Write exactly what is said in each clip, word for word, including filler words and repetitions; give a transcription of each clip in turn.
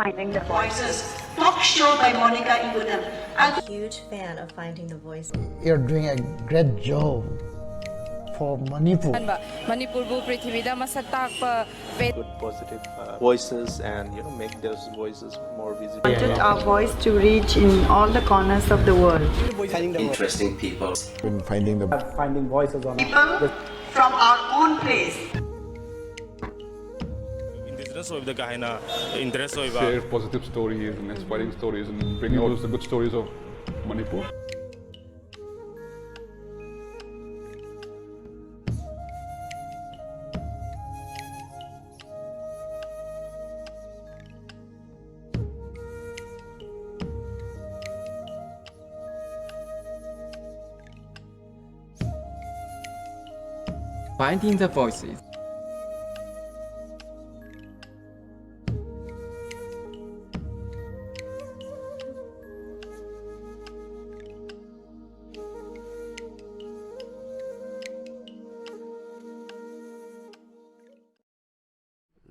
Finding the Voices, talk show by Monica Ingudam. And Huge fan of Finding the Voice. You're doing a great job for Manipur. ꯑꯍꯥꯟꯕ ꯃꯅꯤꯄꯨꯔꯕꯨ ꯄ꯭ꯔꯤꯊꯤꯕꯤꯗ ꯃꯁꯛ ꯇꯥꯛꯄ ꯄꯦ- Good positive uh, voices and you know make those voices more visible. Wanted our voice to reach in all the corners of the world. Interesting people. Been finding the Finding voices on People from our own place. Indigenous ꯑꯣꯏꯕꯗ ꯀꯥ ꯍꯦꯟꯅ interest ꯑꯣꯏꯕ Share positive stories and inspiring stories and bring out the good stories of Manipur. Finding the Voices.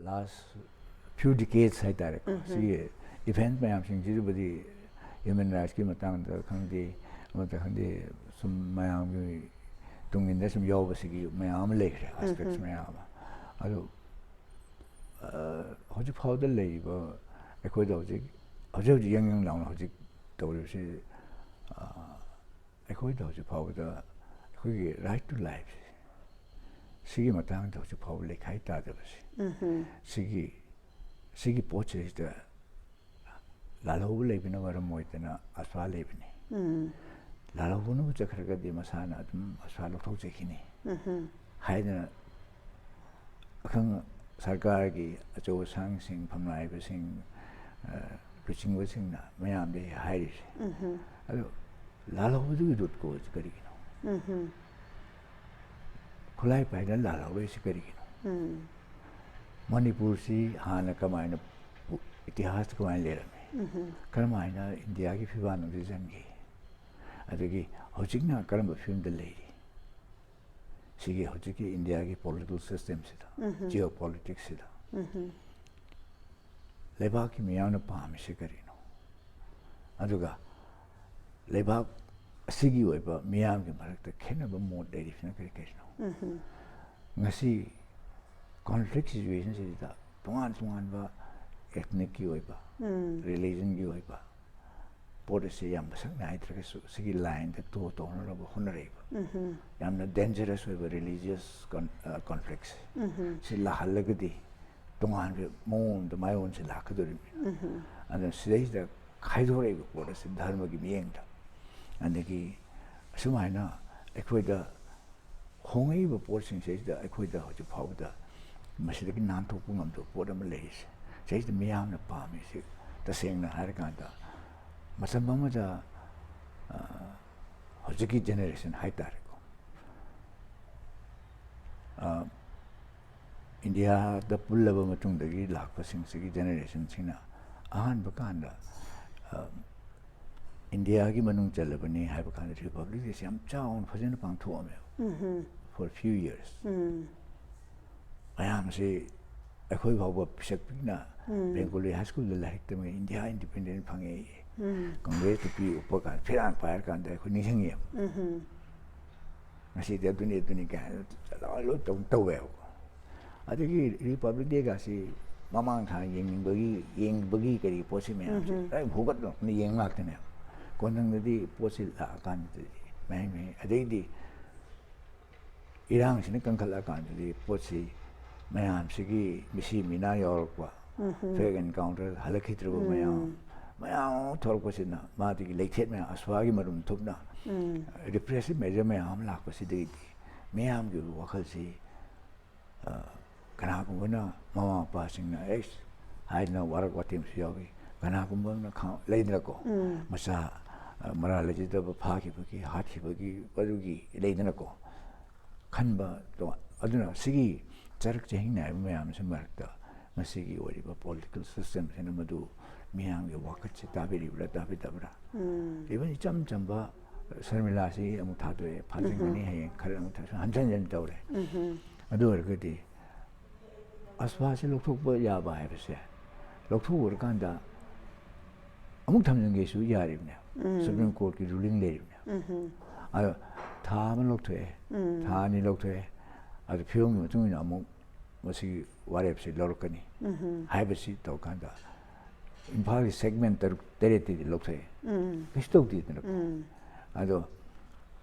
Last few decades ꯍꯥꯏꯇꯥꯔꯦꯀꯣ, ꯁꯤꯒꯤ event ꯃꯌꯥꯝꯁꯤꯡꯁꯤꯗꯕꯨꯗꯤ human ꯔꯥꯏꯠꯁꯀꯤ ꯃꯇꯥꯡꯗ ꯈꯪꯗꯦ, ꯑꯃꯗ ꯈꯪꯗꯦ, ꯁꯨꯝ ꯃꯌꯥꯝꯒꯤ ꯇꯨꯡ ꯏꯟꯗ ꯁꯨꯝ ꯌꯥꯎꯕꯁꯤꯒꯤ ꯃꯌꯥꯝ ꯑꯃ ꯂꯩꯈ꯭ꯔꯦ, ꯑꯦꯁꯄꯦꯛꯁ ꯃꯌꯥꯝ ꯑꯃ꯫ ꯑꯗꯨ ꯍꯧꯖꯤꯛ ꯐꯥꯎꯗ ꯂꯩꯔꯤꯕ ꯑꯩꯈꯣꯏꯗ ꯍꯧꯖꯤꯛ ꯍꯧꯖꯤꯛ ꯍꯧꯖꯤꯛ ꯌꯪ ꯌꯪ ꯂꯥꯎꯅ ꯍꯧꯖꯤꯛ ꯇꯧꯔꯤꯕꯁꯤ, ꯑꯩꯈꯣꯏꯗ ꯍꯧꯖꯤꯛ ꯐꯥꯎꯕꯗ ꯑꯩꯈꯣꯏꯒꯤ ꯔꯥꯏꯠ ꯇꯨ ꯂꯥꯏꯐꯁꯦ, ꯁꯤꯒꯤ ꯃꯇꯥꯡꯗ ꯍꯧꯖꯤꯛ ꯐꯥꯎꯕ ꯂꯩꯈꯥꯏ ꯇꯥꯗꯕꯁꯦ, ꯁꯤꯒꯤ ꯁꯤꯒꯤ ꯄꯣꯠꯁꯤꯗ ꯂꯥꯜꯍꯧꯕ ꯂꯩꯕꯅ ꯃꯔꯝ ꯑꯣꯏꯗꯅ ꯑꯁꯥ ꯂꯩꯕꯅꯤ꯫ ꯂꯥꯜꯍꯧꯕꯅꯕꯨ ꯆꯠꯈ꯭ꯔꯒꯗꯤ ꯃꯁꯥꯅ ꯑꯗꯨꯝ ꯑꯁꯥ ꯂꯧꯊꯣꯛꯆꯈꯤꯅꯤ ꯍꯥꯏꯗꯅ ꯑꯈꯪ ꯁꯔꯀꯥꯔꯒꯤ ꯑꯆꯧ ꯑꯁꯥꯡꯁꯤꯡ, ꯐꯝꯅꯥꯏꯕꯁꯤꯡ, ꯂꯨꯆꯤꯡꯕꯁꯤꯡꯅ ꯃꯌꯥꯝꯗ ꯍꯥꯏꯔꯤꯁꯦ꯫ ꯑꯗꯣ ꯂꯥꯜꯍꯧꯕꯗꯨꯒꯤ ꯔꯨꯠ ꯀꯣꯁ ꯀꯔꯤꯒꯤꯅꯣ? ꯈꯨꯠꯂꯥꯏ ꯄꯥꯏꯗꯅ ꯂꯥꯜꯍꯧꯔꯛꯏꯁꯤ ꯀꯔꯤꯒꯤꯅꯣ? ꯃꯅꯤꯄꯨꯔꯁꯤ ꯍꯥꯟꯅ ꯀꯃꯥꯏꯅ ꯄꯨ- ꯏꯇꯤꯍꯥꯁꯇ ꯀꯃꯥꯏꯅ ꯂꯩꯔꯝꯃꯤ? ꯀꯔꯝꯍꯥꯏꯅ ꯏꯟꯗꯤꯌꯥꯒꯤ ꯐꯤꯕꯥꯛꯅꯨꯡꯗ ꯆꯟꯈꯤ? ꯑꯗꯒꯤ ꯍꯧꯖꯤꯛꯅ ꯀꯔꯝꯕ ꯐꯤꯕꯝꯗ ꯂꯩꯔꯤ? ꯁꯤꯒꯤ ꯍꯧꯖꯤꯛꯀꯤ ꯏꯟꯗꯤꯌꯥꯒꯤ ꯄꯣꯂꯤꯇꯤꯀꯦꯜ ꯁꯤꯁꯇꯦꯝꯁꯤꯗ, ꯖꯤꯑꯣ ꯄꯣꯂꯤꯇꯤꯛꯁꯁꯤꯗ ꯂꯩꯕꯥꯛꯀꯤ ꯃꯤꯌꯥꯝꯅ ꯄꯥꯝꯃꯤꯁꯤ ꯀꯔꯤꯅꯣ? ꯑꯗꯨꯒ ꯂꯩꯕꯥꯛ ꯑꯁꯤꯒꯤ ꯑꯣꯏꯕ ꯃꯤꯌꯥꯝꯒꯤ ꯃꯔꯛꯇ ꯈꯦꯠꯅꯕ ꯃꯣꯠ ꯂꯩꯔꯤꯁꯤꯅ ꯀꯔꯤ ꯀꯔꯤꯅꯣ? ꯉꯁꯤ ꯀꯣꯟꯐ꯭ꯂꯤꯛ ꯁꯤꯆꯨꯋꯦꯁꯟꯁꯤꯗ ꯇꯣꯉꯥꯟ ꯇꯣꯉꯥꯟꯕ ꯑꯦꯊꯅꯤꯛꯀꯤ ꯑꯣꯏꯕ, ꯔꯤꯂꯤꯖꯟꯒꯤ ꯑꯣꯏꯕ ꯄꯣꯠ ꯑꯁꯤ ꯌꯥꯝ ꯃꯁꯛ ꯅꯥꯏꯗ꯭ꯔꯒꯁꯨ ꯁꯤꯒꯤ ꯂꯥꯏꯟꯗ ꯇꯣ ꯇꯧꯅꯅꯕ ꯍꯣꯠꯅꯔꯛꯏꯕ ꯌꯥꯝꯅ ꯗꯦꯟꯖꯔꯁ ꯑꯣꯏꯕ ꯔꯤꯂꯤꯖꯤꯌꯁ ꯀꯣꯟꯐ꯭ꯂꯤꯛꯁ ꯁꯤ ꯂꯥꯛꯍꯜꯂꯒꯗꯤ ꯇꯣꯉꯥꯟꯕ ꯃꯑꯣꯡ ꯑꯃꯗ ꯃꯥꯏꯑꯣꯟꯁꯦ ꯂꯥꯛꯀꯗꯧꯔꯤꯕꯅꯤ꯫ ꯑꯗꯨꯅ ꯁꯤꯗꯩꯁꯤꯗ ꯈꯥꯏꯗꯣꯔꯛꯏꯕ ꯄꯣꯠ ꯑꯁꯤ ꯙꯔꯃꯒꯤ ꯃꯤꯠꯌꯦꯡꯗ, ꯑꯗꯒꯤ ꯑꯁꯨꯃꯥꯏꯅ ꯑꯩꯈꯣꯏꯗ ꯍꯣꯡꯉꯛꯏꯕ ꯄꯣꯠꯁꯤꯡꯁꯤꯗꯩꯁꯤꯗ ꯑꯩꯈꯣꯏꯗ ꯍꯧꯖꯤꯛ ꯐꯥꯎꯕꯗ ꯃꯁꯤꯗꯒꯤ ꯅꯥꯟꯊꯣꯛꯄ ꯉꯝꯗꯕ ꯄꯣꯠ ꯑꯃ ꯂꯩꯔꯤꯁꯦ꯫ ꯁꯤꯗꯩꯁꯤꯗ ꯃꯤꯌꯥꯝꯅ ꯄꯥꯝꯃꯤꯁꯤ, ꯇꯁꯦꯡꯅ ꯍꯥꯏꯔꯀꯥꯟꯗ, ꯃꯇꯝ ꯑꯃꯗ, ꯑ, ꯍꯧꯖꯤꯛꯀꯤ ꯖꯦꯅꯦꯔꯦꯁꯟ ꯍꯥꯏꯇꯥꯔꯦꯀꯣ, ꯑ, ꯏꯟꯗꯤꯌꯥꯗ ꯄꯨꯜꯂꯕ ꯃꯇꯨꯡꯗꯒꯤ ꯂꯥꯛꯄꯁꯤꯡꯁꯤꯒꯤ ꯖꯦꯅꯦꯔꯦꯁꯟꯁꯤꯅ ꯑꯍꯥꯟꯕ ꯀꯥꯟꯗ, ꯑ, ꯏꯟꯗꯤꯌꯥꯒꯤ ꯃꯅꯨꯡ ꯆꯜꯂꯕꯅꯤ ꯍꯥꯏꯕ ꯀꯥꯟꯗ ꯔꯤꯄꯕ꯭ꯂꯤꯛ ꯗꯦꯁꯤ ꯌꯥꯝ ꯆꯥꯎꯅ ꯐꯖꯅ ꯄꯥꯡꯊꯣꯛꯑꯝꯃꯦꯕ, for few years꯫ ꯃꯌꯥꯝꯁꯤ ꯑꯩꯈꯣꯏ ꯐꯥꯎꯕ ꯄꯤꯁꯛ ꯄꯤꯛꯅ ꯕꯦꯡꯒꯣꯂꯤ ꯍꯥꯏ ꯁ꯭ꯀꯨꯜꯗ ꯂꯥꯏꯔꯤꯛ ꯇꯝꯃꯤ, ꯏꯟꯗꯤꯌꯥ ꯏꯟꯗꯤꯄꯦꯟꯗꯦꯟ ꯐꯪꯉꯦ, ꯀꯪꯒ꯭ꯔꯦꯁꯇ ꯄꯤ ꯎꯞꯄ ꯀꯥꯟꯗ ꯐꯤꯔꯥꯡ ꯄꯥꯏꯔ ꯀꯥꯟꯗ ꯑꯩꯈꯣꯏ ꯅꯤꯡꯁꯤꯡꯉꯦꯕ꯫ ꯉꯁꯤꯗꯤ ꯑꯗꯨꯅꯤ ꯑꯗꯨꯅꯤ ꯀꯥꯏꯅ ꯂꯣꯏ ꯂꯣꯏ ꯇꯧ-, ꯇꯧꯋꯦꯕꯀꯣ꯫ ꯑꯗꯒꯤ ꯔꯤꯄꯕ꯭ꯂꯤꯛ ꯗꯦꯒꯁꯤ ꯃꯃꯥꯡ ꯊꯥ ꯌꯦꯡꯅꯤꯡꯕꯒꯤ, ꯌꯦꯡꯕꯒꯤ ꯀꯔꯤ ꯄꯣꯠꯁꯤ ꯃꯌꯥꯝꯁꯦ ꯂꯣꯏ ꯍꯨꯒꯠꯂꯛꯇꯅ ꯌꯦꯡ ꯉꯥꯛꯇꯅꯦꯕ꯫ ꯀꯣꯟꯊꯪꯗꯗꯤ ꯄꯣꯠꯁꯤ ꯂꯥꯛꯑꯀꯥꯟꯗꯗꯤ ꯃꯍꯩ ꯃꯍꯩ, ꯑꯗꯩꯗꯤ ꯏꯔꯥꯡꯁꯤꯅ ꯀꯟꯈꯠꯂꯛꯑꯀꯥꯟꯗꯗꯤ ꯄꯣꯠꯁꯤ ꯃꯌꯥꯝꯁꯤꯒꯤ ꯃꯤꯁꯤ ꯃꯤꯅꯥ ꯌꯥꯎꯔꯛꯄ, ꯐꯦꯛ ꯑꯦꯟꯀꯥꯎꯟꯇꯔ ꯍꯜꯂꯛꯈꯤꯗ꯭ꯔꯕ ꯃꯌꯥꯝ, ꯃꯌꯥꯝ ꯑꯃ ꯊꯣꯛꯂꯛꯄꯁꯤꯅ ꯃꯥꯗꯒꯤ ꯂꯩꯊꯦꯠ ꯃꯌꯥꯝ, ꯑꯁ꯭ꯋꯥꯒꯤ ꯃꯔꯨꯝ ꯊꯨꯞꯅ ꯔꯤꯄ꯭ꯔꯦꯁꯤꯞ ꯃꯦꯖꯔ ꯃꯌꯥꯝ ꯑꯃ ꯂꯥꯛꯄꯁꯤꯗꯒꯤꯗꯤ ꯃꯤꯌꯥꯝꯒꯤ ꯑꯣꯏꯕ ꯋꯥꯈꯜꯁꯤ, ꯑ, ꯀꯅꯥꯒꯨꯝꯕꯅ ꯃꯃꯥ ꯃꯄꯥꯁꯤꯡꯅ ꯑꯦꯁ ꯍꯥꯏꯗꯅ ꯋꯥꯔꯛ ꯋꯥꯇꯦꯝꯁꯨ ꯌꯥꯎꯏ, ꯀꯅꯥꯒꯨꯝꯕ ꯑꯃꯅ ꯈꯥ-, ꯂꯩꯗꯅꯀꯣ, ꯃꯆꯥ, ꯑ, ꯃꯔꯥꯜ ꯂꯩꯖꯗꯕ ꯐꯥꯈꯤꯕꯒꯤ, ꯍꯥꯠꯈꯤꯕꯒꯤ, ꯑꯗꯨꯒꯤ ꯂꯩꯗꯅꯀꯣ, ꯈꯟꯕ ꯇꯣꯉꯥꯟ-, ꯑꯗꯨꯅ ꯁꯤꯒꯤ ꯆꯔꯛ ꯆꯍꯤꯡ ꯅꯥꯏꯕ ꯃꯌꯥꯝꯁꯤ ꯃꯔꯛꯇ ꯉꯁꯤꯒꯤ ꯑꯣꯏꯔꯤꯕ ꯄꯣꯂꯤꯇꯤꯀꯦꯜ ꯁꯤꯁꯇꯦꯝꯁꯤꯅ ꯃꯗꯨ ꯃꯤꯌꯥꯝꯒꯤ ꯋꯥꯈꯜꯁꯤ ꯇꯥꯕꯤꯔꯤꯕ꯭ꯔꯥ ꯇꯥꯕꯤꯗꯕ꯭ꯔꯥ? ꯏꯚꯟ ꯏꯆꯝ ꯆꯝꯕ ꯁꯔꯃꯤꯂꯥꯁꯤ ꯑꯃꯨꯛ ꯊꯥꯗꯣꯛꯑꯦ, ꯐꯥꯖꯤꯟꯒꯅꯤ ꯍꯌꯦꯡ ꯈꯔ ꯑꯃꯨꯛ ꯊꯥ-, ꯍꯟꯖꯟ ꯍꯟꯖꯟ ꯇꯧꯔꯦ꯫ ꯑꯗꯨ ꯑꯣꯏꯔꯒꯗꯤ ꯑꯁ꯭ꯋꯥꯁꯤ ꯂꯧꯊꯣꯛꯄ ꯌꯥꯕ ꯍꯥꯏꯕꯁꯦ ꯂꯧꯊꯣꯛꯎꯔꯀꯥꯟꯗ ꯑꯃꯨꯛ ꯊꯝꯖꯤꯟꯒꯦꯁꯨ ꯌꯥꯔꯤꯕꯅꯦ꯫ Supreme ꯀꯣꯔꯠꯀꯤ ruling ꯂꯩꯔꯤꯕꯅꯦ꯫ ꯑꯗꯣ ꯊꯥ ꯑꯃ ꯂꯧꯊꯣꯛꯑꯦ, ꯊꯥ ꯑꯅꯤ ꯂꯧꯊꯣꯛꯑꯦ, ꯑꯗꯨ ꯐꯤꯕꯝꯒꯤ ꯃꯇꯨꯡ ꯏꯟꯅ ꯑꯃꯨꯛ ꯃꯁꯤꯒꯤ ꯋꯥꯔꯦꯞꯁꯦ ꯂꯧꯔꯛꯀꯅꯤ ꯍꯥꯏꯕꯁꯤ ꯇꯧꯔꯀꯥꯟꯗ ꯏꯝꯐꯥꯜꯒꯤ ꯁꯦꯒꯃꯦꯟ ꯇꯔꯨꯛ ꯇꯔꯦꯠꯇꯗꯤ ꯂꯧꯊꯣꯛꯑꯦ꯫ ꯀꯩꯁꯨ ꯇꯧꯗꯦꯗꯅꯀꯣ꯫ ꯑꯗꯣ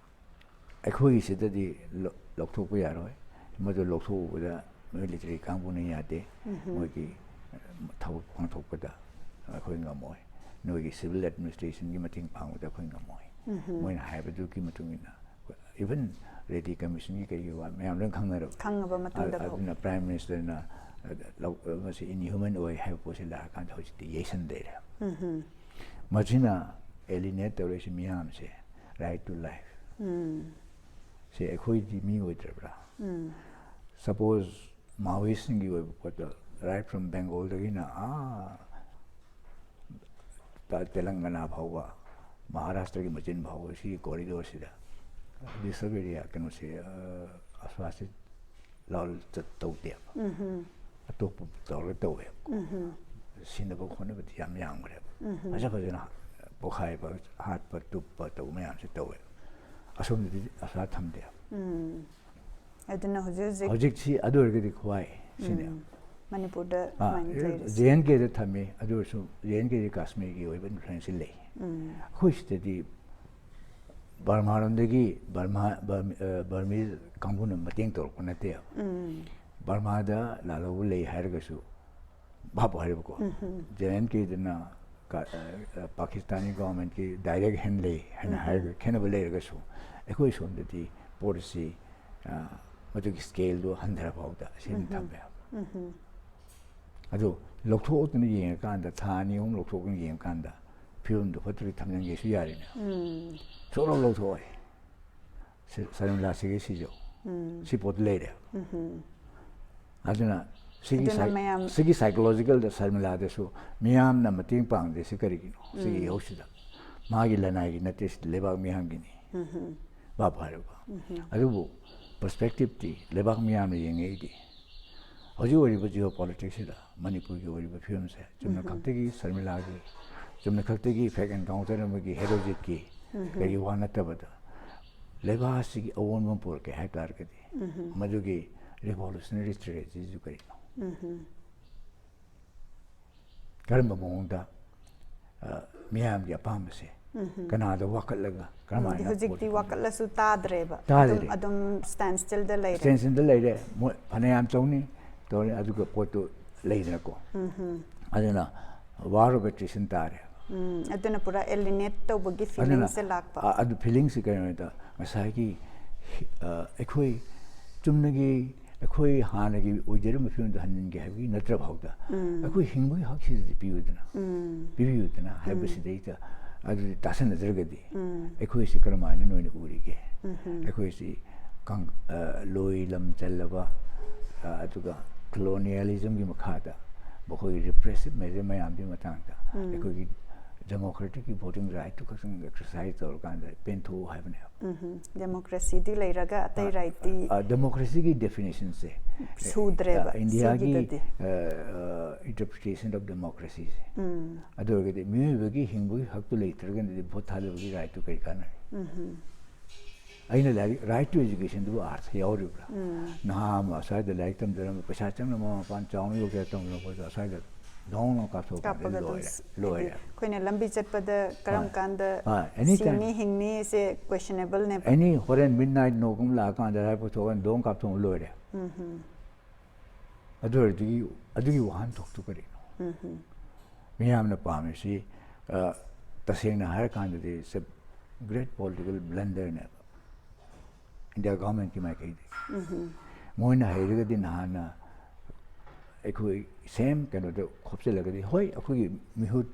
ꯑꯩꯈꯣꯏꯒꯤꯁꯤꯗꯗꯤ ꯂꯧ-, ꯂꯧꯊꯣꯛꯄ ꯌꯥꯔꯣꯏ꯫ ꯃꯗꯨ ꯂꯧꯊꯣꯛꯎꯕꯗ ꯃꯤꯂꯤꯇꯔꯤ ꯀꯥꯡꯕꯨꯅ ꯌꯥꯗꯦ꯫ ꯃꯣꯏꯒꯤ ꯊꯕꯛ ꯄꯥꯡꯊꯣꯛꯄꯗ ꯑꯩꯈꯣꯏ ꯉꯝꯃꯣꯏ꯫ ꯅꯣꯏꯒꯤ ꯁꯤꯚꯤꯜ ꯑꯦꯗꯃꯤꯅꯤꯁꯇ꯭ꯔꯦꯁꯟꯒꯤ ꯃꯇꯦꯡ ꯄꯥꯡꯕꯗ ꯑꯩꯈꯣꯏ ꯉꯝꯃꯣꯏ꯫ ꯃꯣꯏꯅ ꯍꯥꯏꯕꯗꯨꯒꯤ ꯃꯇꯨꯡ ꯏꯟꯅ, ꯏꯚꯟ ꯔꯦꯗꯤ ꯀꯃꯤꯁꯟꯒꯤ ꯀꯩꯒꯤ ꯋꯥ ꯃꯌꯥꯝ ꯂꯣꯏ ꯈꯪꯅꯔꯕ꯫ ꯈꯪꯉꯕ ꯃꯇꯨꯡꯗ ꯑ-, ꯂꯧ-, ꯑꯗꯨꯅ ꯄ꯭ꯔꯥꯏꯝ ꯃꯤꯅꯤꯁꯇꯔꯅ, ꯑ, ꯂꯧ-, ꯃꯁꯤ ꯏꯟꯍ꯭ꯌꯨꯃꯟ ꯑꯣꯏ ꯍꯥꯏꯕ ꯄꯣꯠꯁꯤ ꯂꯥꯛꯑꯀꯥꯟꯗ ꯍꯧꯖꯤꯛꯇꯤ ꯌꯩꯁꯟ ꯂꯩꯔꯦ꯫ ꯃꯁꯤꯅ ꯑꯦꯂꯤꯅꯦꯠ ꯇꯧꯔꯤꯁꯤ ꯃꯤꯌꯥꯝꯁꯦ, right to life꯫ ꯁꯦ ꯑꯩꯈꯣꯏꯗꯤ ꯃꯤ ꯑꯣꯏꯗ꯭ꯔꯕ꯭ꯔꯥ? ꯁꯄꯣꯖ ꯃꯥꯑꯣꯏꯁꯤꯡꯒꯤ ꯑꯣꯏꯕ ꯄꯣꯠꯇ, right from ꯕꯦꯡꯒꯣꯜꯗꯒꯤꯅ ꯑꯥ ꯇ-, ꯇꯦꯂꯪꯒꯅꯥ ꯐꯥꯎꯕ, ꯃꯍꯥꯔꯥꯁꯇ꯭ꯔꯒꯤ ꯃꯆꯤꯟ ꯐꯥꯎꯕ ꯁꯤꯒꯤ ꯀꯣꯔꯤꯗꯣꯔꯁꯤꯗ ꯗꯤꯁꯇ꯭ꯔꯤꯛ ꯑꯦꯔꯤꯌꯥ ꯀꯩꯅꯣꯁꯦ, ꯑ, ꯑꯁ꯭ꯋꯥꯁꯦ ꯂꯥꯜ ꯆꯠ ꯇꯧꯗꯦꯕ꯫ ꯑꯇꯣꯞꯄ ꯇꯧꯔꯒ ꯇꯧꯋꯦꯕ꯫ ꯁꯤꯅꯕ ꯈꯣꯠꯅꯕꯗꯤ ꯌꯥꯝ ꯌꯥꯝꯈ꯭ꯔꯦꯕ꯫ ꯐꯖ ꯐꯖꯅ ꯄꯣꯈꯥꯏꯕ, ꯍꯥꯠꯄ, ꯇꯨꯞꯄ ꯇꯧꯕ ꯃꯌꯥꯝꯁꯦ ꯇꯧꯋꯦꯕ꯫ ꯑꯁꯣꯝꯗꯗꯤ ꯑꯁ꯭ꯋꯥ ꯊꯝꯗꯦꯕ꯫ ꯑꯗꯨꯅ ꯍꯧꯖꯤꯛ ꯍꯧꯖꯤꯛ ꯍꯧꯖꯤꯛꯁꯤ ꯑꯗꯨ ꯑꯣꯏꯔꯒꯗꯤ ꯈ꯭ꯋꯥꯏ ꯁꯤꯅꯦꯕ꯫ ꯎꯝ, ꯃꯅꯤꯄꯨꯔꯗ ꯁꯨꯃꯥꯏꯅ ꯂꯩꯔꯤꯁꯦ꯫ ꯖꯦ ꯑꯦꯟ ꯀꯦꯗ ꯊꯝꯃꯤ, ꯑꯗꯨ ꯑꯣꯏꯔꯁꯨ ꯖꯦ ꯑꯦꯟ ꯀꯦꯗꯤ ꯀꯥꯁꯃꯤꯔꯒꯤ ꯑꯣꯏꯕ ꯏꯟꯐ꯭ꯂꯨꯌꯦꯟꯁꯁꯤ ꯂꯩ꯫ ꯎꯝ, ꯑꯩꯈꯣꯏ ꯁꯤꯗꯗꯤ ꯕꯔꯃꯥꯔꯣꯝꯗꯒꯤ ꯕꯔꯃꯥ, ꯕꯔꯃꯤ-, ꯑ, ꯕꯔꯃꯤꯁ ꯀꯥꯡꯕꯨꯅ ꯃꯇꯦꯡ ꯇꯧꯔꯛꯄ ꯅꯠꯇꯦꯕ꯫ ꯎꯝ, ꯕꯔꯃꯥꯗ ꯂꯥꯜꯍꯧꯕ ꯂꯩ ꯍꯥꯏꯔꯒꯁꯨ, ꯚꯥꯞ ꯍꯥꯏꯔꯕꯀꯣ, ꯎꯝ, ꯖꯦ ꯑꯦꯟ ꯀꯦꯗꯅ ꯀ-, ꯑ, ꯑ, ꯄꯥꯀꯤꯁꯇꯥꯅꯤ ꯒꯣꯚꯔꯟꯃꯦꯟꯠꯀꯤ ꯗꯥꯏꯔꯦꯛ ꯍꯦꯟ ꯂꯩ ꯍꯥꯏꯅ ꯎꯝ, ꯍꯥꯏꯔꯒ ꯈꯦꯠꯅꯕ ꯂꯩꯔꯒꯁꯨ, ꯑꯩꯈꯣꯏ ꯁꯣꯝꯗꯗꯤ ꯄꯣꯠ ꯑꯁꯤ, ꯑ, ꯃꯗꯨꯒꯤ ꯁ꯭ꯀꯦꯜꯗꯣ ꯍꯟꯊꯔ ꯐꯥꯎꯗ ꯑꯁꯤ ꯑꯗꯨꯝ ꯎꯝ, ꯊꯝꯃꯦꯕ꯫ ꯎꯝ, ꯑꯗꯨ ꯂꯧꯊꯣꯛꯇꯅ ꯌꯦꯡꯉꯀꯥꯟꯗ, ꯊꯥ ꯑꯅꯤ ꯑꯍꯨꯝ ꯂꯧꯊꯣꯛꯇꯅ ꯌꯦꯡꯉꯀꯥꯟꯗ ꯐꯤꯕꯝꯗꯣ ꯐꯠꯇ꯭ꯔꯗꯤ ꯊꯝꯖꯤꯟꯒꯦꯁꯨ ꯌꯥꯔꯦꯅꯦ꯫ ꯎꯝ, ꯁꯣꯛꯂꯧ ꯂꯧꯊꯣꯛꯑꯣꯏ꯫ ꯁꯤ-, ꯁꯔꯃꯤꯂꯥ ꯁꯤꯒꯤ ꯁꯤꯁꯨ ꯎꯝ, ꯁꯤ ꯄꯣꯠꯇꯨ ꯂꯩꯔꯦ꯫ ꯎꯝ, ꯑꯗꯨꯅ ꯁꯤꯒꯤ ꯑꯗꯨꯅ ꯁꯥꯏ-, ꯃꯌꯥꯝ ꯁꯤꯒꯤ ꯁꯥꯏꯀꯣꯂꯣꯖꯤꯀꯦꯜꯗ ꯁꯔꯃꯤꯂꯥꯗꯁꯨ ꯃꯤꯌꯥꯝꯅ ꯃꯇꯦꯡ ꯄꯥꯡꯗꯦ ꯁꯤ ꯀꯔꯤꯒꯤꯅꯣ? ꯁꯤꯒꯤ ꯎꯝ, ꯏꯍꯧꯁꯤꯗ ꯃꯥꯒꯤ ꯂꯅꯥꯏꯒꯤ ꯅꯠꯇꯦ, ꯁꯤ ꯂꯩꯕꯥꯛ ꯃꯤꯌꯥꯝꯒꯤꯅꯤ꯫ ꯎꯝ, ꯚꯥꯞ ꯍꯥꯏꯔꯕ? ꯎꯝ, ꯑꯗꯨꯕꯨ ꯄꯔꯁꯄꯦꯛꯇꯤꯞꯇꯤ ꯂꯩꯕꯥꯛ ꯃꯤꯌꯥꯝꯅ ꯌꯦꯡꯉꯛꯏꯗꯤ꯫ ꯍꯧꯖꯤꯛ ꯑꯣꯏꯔꯤꯕ ꯖꯤꯑꯣ ꯄꯣꯂꯤꯇꯤꯛꯁꯁꯤꯗ ꯃꯅꯤꯄꯨꯔꯒꯤ ꯑꯣꯏꯔꯤꯕ ꯐꯤꯕꯝꯁꯦ ꯆꯨꯝꯅ ꯈꯛꯇꯒꯤ ꯁꯔꯃꯤꯂꯥꯒꯤ, ꯆꯨꯝꯅ ꯈꯛꯇꯒꯤ ꯐꯦꯛ ꯑꯦꯟꯀꯥꯎꯟꯇꯔ ꯑꯃꯒꯤ ꯍꯦꯔꯣꯖꯤꯠꯀꯤ ꯀꯔꯤ ꯋꯥ ꯅꯠꯇꯕꯗ, ꯂꯩꯕꯥꯛ ꯑꯁꯤꯒꯤ ꯑꯑꯣꯟꯕ ꯑꯃ ꯄꯨꯔꯛꯀꯦ ꯍꯥꯏ ꯇꯥꯔꯒꯗꯤ ꯃꯗꯨꯒꯤ ꯔꯤꯚꯣꯂꯨꯁꯅꯔꯤ ꯁ꯭ꯇ꯭ꯔꯦꯇꯦꯖꯤꯁꯨ ꯀꯔꯤꯅꯣ? ꯀꯔꯝꯕ ꯃꯑꯣꯡꯗ, ꯑ, ꯃꯤꯌꯥꯝꯒꯤ ꯑꯄꯥꯝꯕꯁꯦ ꯀꯅꯥꯗ ꯋꯥꯀꯠꯂꯒ ꯀꯔꯝꯍꯥꯏꯅ ꯍꯧꯖꯤꯛꯇꯤ ꯄꯣꯠꯇꯨ ꯋꯥꯀꯠꯂꯁꯨ ꯇꯥꯗ꯭ꯔꯦꯕ꯫ ꯇꯥꯗ꯭ꯔꯦ꯫ ꯑꯗꯨꯝ, ꯑꯗꯨꯝ ꯁ꯭ꯇꯦꯟꯁꯇꯤꯜꯗ ꯂꯩꯔꯦ꯫ ꯁ꯭ꯇꯦꯟꯁꯇꯤꯜꯗ ꯂꯩꯔꯦ꯫ ꯃꯣꯏ ꯐꯅꯌꯥꯝ ꯇꯧꯅꯤ, ꯇꯧꯔꯦ, ꯑꯗꯨꯒ ꯄꯣꯠꯇꯨ ꯂꯩꯗꯅꯀꯣ꯫ ꯑꯗꯨꯅ ꯋꯥꯔ ꯑꯣꯐ ꯑꯦꯇ꯭ꯔꯤꯁꯟ ꯇꯥꯔꯦ꯫ ꯎꯝ, ꯑꯗꯨꯅ ꯄꯨꯔꯥ ꯑꯦꯂꯤꯅꯦꯠ ꯇꯧꯕꯒꯤ ꯑꯗꯨꯅ, ꯐꯤꯂꯤꯡꯁꯦ ꯂꯥꯛꯄ꯫ ꯑ, ꯑꯗꯨ ꯐꯤꯂꯤꯡꯁꯤ ꯀꯩꯅꯣꯗ ꯉꯁꯥꯏꯒꯤ, ꯑ, ꯑꯩꯈꯣꯏ ꯆꯨꯝꯅꯒꯤ ꯑꯩꯈꯣꯏ ꯍꯥꯟꯅꯒꯤ ꯑꯣꯏꯖꯔꯝꯕ ꯐꯤꯕꯝꯗ ꯍꯟꯖꯤꯟꯒꯦ ꯍꯥꯏꯕꯒꯤ ꯅꯠꯇ꯭ꯔ ꯐꯥꯎꯗ ꯑꯩꯈꯣꯏ ꯍꯤꯡꯕꯒꯤ ꯍꯛꯁꯤꯗꯤ ꯄꯤꯌꯨꯗꯅ, ꯄꯤꯕꯤꯌꯨꯗꯅ ꯍꯥꯏꯕꯁꯤꯗꯩꯗ ꯑꯗꯨꯗꯤ ꯇꯥꯁꯟꯅꯗ꯭ꯔꯒꯗꯤ ꯑꯩꯈꯣꯏꯁꯤ ꯀꯔꯝꯍꯥꯏꯅ ꯅꯣꯏꯅ ꯎꯔꯤꯒꯦ? ꯑꯩꯈꯣꯏꯁꯤ ꯀꯪ-, ꯑ, ꯂꯣꯏ ꯂꯝ ꯆꯜꯂꯕ, ꯑ, ꯑꯗꯨꯒ ꯀꯣꯂꯣꯅꯤꯌꯦꯂꯤꯖꯝꯒꯤ ꯃꯈꯥꯗ ꯃꯈꯣꯏꯒꯤ ꯔꯤꯄ꯭ꯔꯦꯁꯤꯞ ꯃꯦꯖꯔ ꯃꯌꯥꯝꯗꯨꯒꯤ ꯃꯇꯥꯡꯗ ꯑꯩꯈꯣꯏꯒꯤ ꯗꯦꯃꯣꯀ꯭ꯔꯦꯇꯤꯛꯀꯤ ꯚꯣꯇꯤꯡ ꯔꯥꯏꯠꯇꯨ ꯈꯛꯇꯪ ꯑꯦꯛꯁꯔꯁꯥꯏꯁ ꯇꯧꯔꯀꯥꯟꯗ ꯄꯦꯟꯊꯣꯛꯎ ꯍꯥꯏꯕꯅꯦꯕ꯫ ꯗꯦꯃꯣꯀ꯭ꯔꯦꯁꯤꯗꯤ ꯂꯩꯔꯒ ꯑꯇꯩ ꯔꯥꯏꯠꯇꯤ ꯑ, ꯗꯦꯃꯣꯀ꯭ꯔꯦꯁꯤꯒꯤ ꯗꯦꯐꯤꯅꯤꯁꯟꯁꯦ, ꯁꯨꯗ꯭ꯔꯦꯕ ꯑ, ꯏꯟꯗꯤꯌꯥꯒꯤ, ꯁꯤꯒꯤꯗꯗꯤ꯫ ꯑ, ꯑ, ꯏꯟꯇꯔꯄ꯭ꯔꯤꯇꯦꯁꯟ ꯑꯣꯐ ꯗꯦꯃꯣꯀ꯭ꯔꯦꯁꯤꯁꯦ꯫ ꯑꯗꯨ ꯑꯣꯏꯔꯒꯗꯤ ꯃꯤꯑꯣꯏꯕꯒꯤ ꯍꯤꯡꯕꯒꯤ ꯍꯛꯇꯨ ꯂꯩꯇ꯭ꯔꯒꯗꯤ ꯚꯣꯠ ꯊꯥꯗꯕꯒꯤ ꯔꯥꯏꯠꯇꯨ ꯀꯔꯤ ꯀꯥꯟꯅꯔꯤ? ꯑꯩꯅ ꯂꯥꯏꯔꯤꯛ, ꯔꯥꯏꯠ ꯇꯨ ꯑꯦꯖꯨꯀꯦꯁꯟꯗꯨꯕꯨ ꯑꯥꯔꯊ ꯌꯥꯎꯔꯤꯕ꯭ꯔꯥ? ꯅꯍꯥ ꯑꯃ ꯑꯁ꯭ꯋꯥꯏꯗ ꯂꯥꯏꯔꯤꯛ ꯇꯝꯖꯔꯝꯕ, ꯄꯩꯁꯥ ꯆꯪꯅ ꯃꯃꯥ ꯃꯄꯥꯅ ꯆꯥꯎꯅ ꯌꯣꯛꯆꯔ ꯇꯝꯖꯔꯛꯄꯗꯣ ꯑꯁ꯭ꯋꯥꯏꯗ ꯗꯣꯡ ꯂꯥꯎ ꯀꯥꯞꯊꯣꯛꯑꯀꯥꯟꯗ ꯀꯥꯞꯄꯒ ꯑꯗꯨꯝ ꯂꯣꯏꯔꯦ, ꯂꯣꯏꯔꯦ꯫ ꯑꯩꯈꯣꯏꯅ ꯂꯝꯕꯤ ꯆꯠꯄꯗ ꯀꯔꯝ ꯍꯣꯏ꯫ ꯀꯥꯟꯗ ꯍꯣꯏ, ꯑꯦꯅꯤ ꯇꯥꯏꯝ꯫ ꯁꯤꯅꯤ ꯍꯤꯡꯅꯤ ꯁꯦ questionable ꯅꯦꯕ꯫ ꯑꯦꯅꯤ ꯍꯣꯔꯦꯟ ꯃꯤꯗ ꯅꯥꯏꯠ ꯅꯣꯒꯨꯝꯕ ꯂꯥꯛꯑꯀꯥꯟꯗ ꯔꯥꯏꯐꯜ ꯊꯣꯛꯑꯒ ꯗꯣꯡ ꯀꯥꯞꯊꯣꯛꯑꯒ ꯂꯣꯏꯔꯦ꯫ ꯑꯗꯨ ꯑꯣꯏꯔꯗꯤ ꯑꯗꯨꯒꯤ ꯋꯥꯍꯟꯊꯣꯛꯇꯨ ꯀꯔꯤꯅꯣ? ꯃꯤꯌꯥꯝꯅ ꯄꯥꯝꯃꯤꯁꯤ, ꯑ, ꯇꯁꯦꯡꯅ ꯍꯥꯏꯔꯀꯥꯟꯗꯗꯤ it's a great political blunder ꯅꯦꯕ꯫ ꯏꯟꯗꯤꯌꯥ ꯒꯚꯔꯟꯃꯦꯟꯠꯀꯤ ꯃꯥꯏꯀꯩꯗꯒꯤ꯫ ꯃꯣꯏꯅ ꯍꯩꯔꯒꯗꯤ ꯅꯍꯥꯟꯅ ꯑꯩꯈꯣꯏ ꯁꯦꯝ ꯀꯩꯅꯣꯗ ꯈꯣꯞꯆꯤꯜꯂꯒꯗꯤ, ꯍꯣꯏ, ꯑꯩꯈꯣꯏꯒꯤ ꯃꯤꯍꯨꯠ,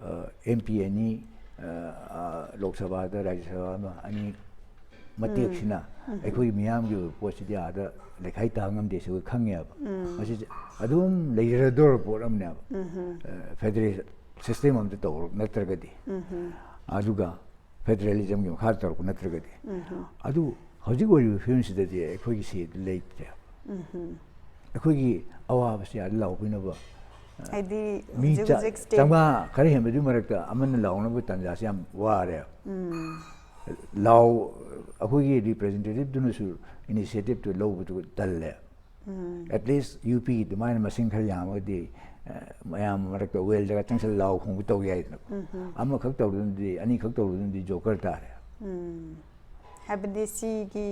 ꯑ, ꯑꯦꯝ ꯄꯤ ꯑꯅꯤ, ꯑ, ꯑ, ꯂꯣꯛ ꯁꯚꯥꯗ, ꯔꯥꯖ꯭ꯌ ꯁꯚꯥ ꯑꯃ, ꯑꯅꯤ ꯃꯇꯦꯛꯁꯤꯅ ꯑꯩꯈꯣꯏꯒꯤ ꯃꯤꯌꯥꯝꯒꯤ ꯑꯣꯏꯕ ꯄꯣꯠꯁꯤꯗꯤ ꯑꯥꯗ ꯂꯩꯈꯥꯏ ꯇꯥ ꯉꯝꯗꯦ ꯁꯤ ꯑꯩꯈꯣꯏ ꯈꯪꯉꯦꯕ꯫ ꯃꯁꯤꯁꯦ ꯑꯗꯨꯝ ꯂꯩꯔꯗꯧꯔꯕ ꯄꯣꯠ ꯑꯃꯅꯦꯕ꯫ ꯑ, ꯐꯦꯗꯔꯦꯁꯟ ꯁꯤꯁꯇꯦꯝ ꯑꯃꯗ ꯇꯧꯔꯛ ꯅꯠꯇ꯭ꯔꯒꯗꯤ, ꯑꯗꯨꯒ ꯐꯦꯗꯔꯦꯂꯤꯖꯝꯒꯤ ꯃꯈꯥꯗ ꯇꯧꯔꯛꯄ ꯅꯠꯇ꯭ꯔꯒꯗꯤ, ꯑꯗꯨ ꯍꯧꯖꯤꯛ ꯑꯣꯏꯔꯤꯕ ꯐꯤꯕꯝꯁꯤꯗꯗꯤ ꯑꯩꯈꯣꯏꯒꯤ ꯁꯦ ꯂꯩꯇ꯭ꯔꯦ꯫ ꯑꯩꯈꯣꯏꯒꯤ ꯑꯋꯥꯕꯁꯤ ꯑꯥꯗ ꯂꯥꯎꯕꯤꯅꯕ ꯍꯥꯏꯗꯤ ꯃꯤ ꯍꯧꯖꯤꯛ ꯆꯥ- ꯍꯧꯖꯤꯛ state ꯆꯥꯝꯃꯉꯥ ꯈꯔ ꯍꯦꯟꯕꯗꯨꯒꯤ ꯃꯔꯛꯇ ꯑꯃꯅ ꯂꯥꯎꯅꯕ ꯇꯥꯟꯖꯥꯁꯤ ꯌꯥꯝ ꯋꯥꯔꯦ꯫ ꯂꯥꯎ ꯑꯩꯈꯣꯏꯒꯤ ꯔꯤꯄ꯭ꯔꯖꯦꯟꯇꯦꯇꯤꯚꯇꯨꯅꯁꯨ ꯏꯅꯤꯁꯤꯌꯦꯇꯤꯚꯇꯨ ꯂꯧꯕꯗꯨ ꯇꯜꯂꯦ꯫ ꯑꯦꯠꯂꯤꯁ ꯌꯨ ꯄꯤꯒꯤ ꯑꯗꯨꯃꯥꯏꯅ ꯃꯁꯤꯡ ꯈꯔ ꯌꯥꯝꯃꯒꯗꯤ ꯑ, ꯃꯌꯥꯝ ꯃꯔꯛꯇ ꯋꯦꯜꯗꯒ ꯆꯪꯁꯜ ꯂꯥꯎ ꯈꯣꯡꯕ ꯇꯧ ꯌꯥꯏꯗꯅ꯫ ꯑꯃꯈꯛ ꯇꯧꯔꯨꯗꯨꯅꯗꯤ, ꯑꯅꯤꯈꯛ ꯇꯧꯔꯨꯗꯨꯅꯗꯤ ꯖꯣꯀꯔ ꯇꯥꯔꯦ꯫ ꯍꯥꯏꯕꯗꯤ ꯁꯤꯒꯤ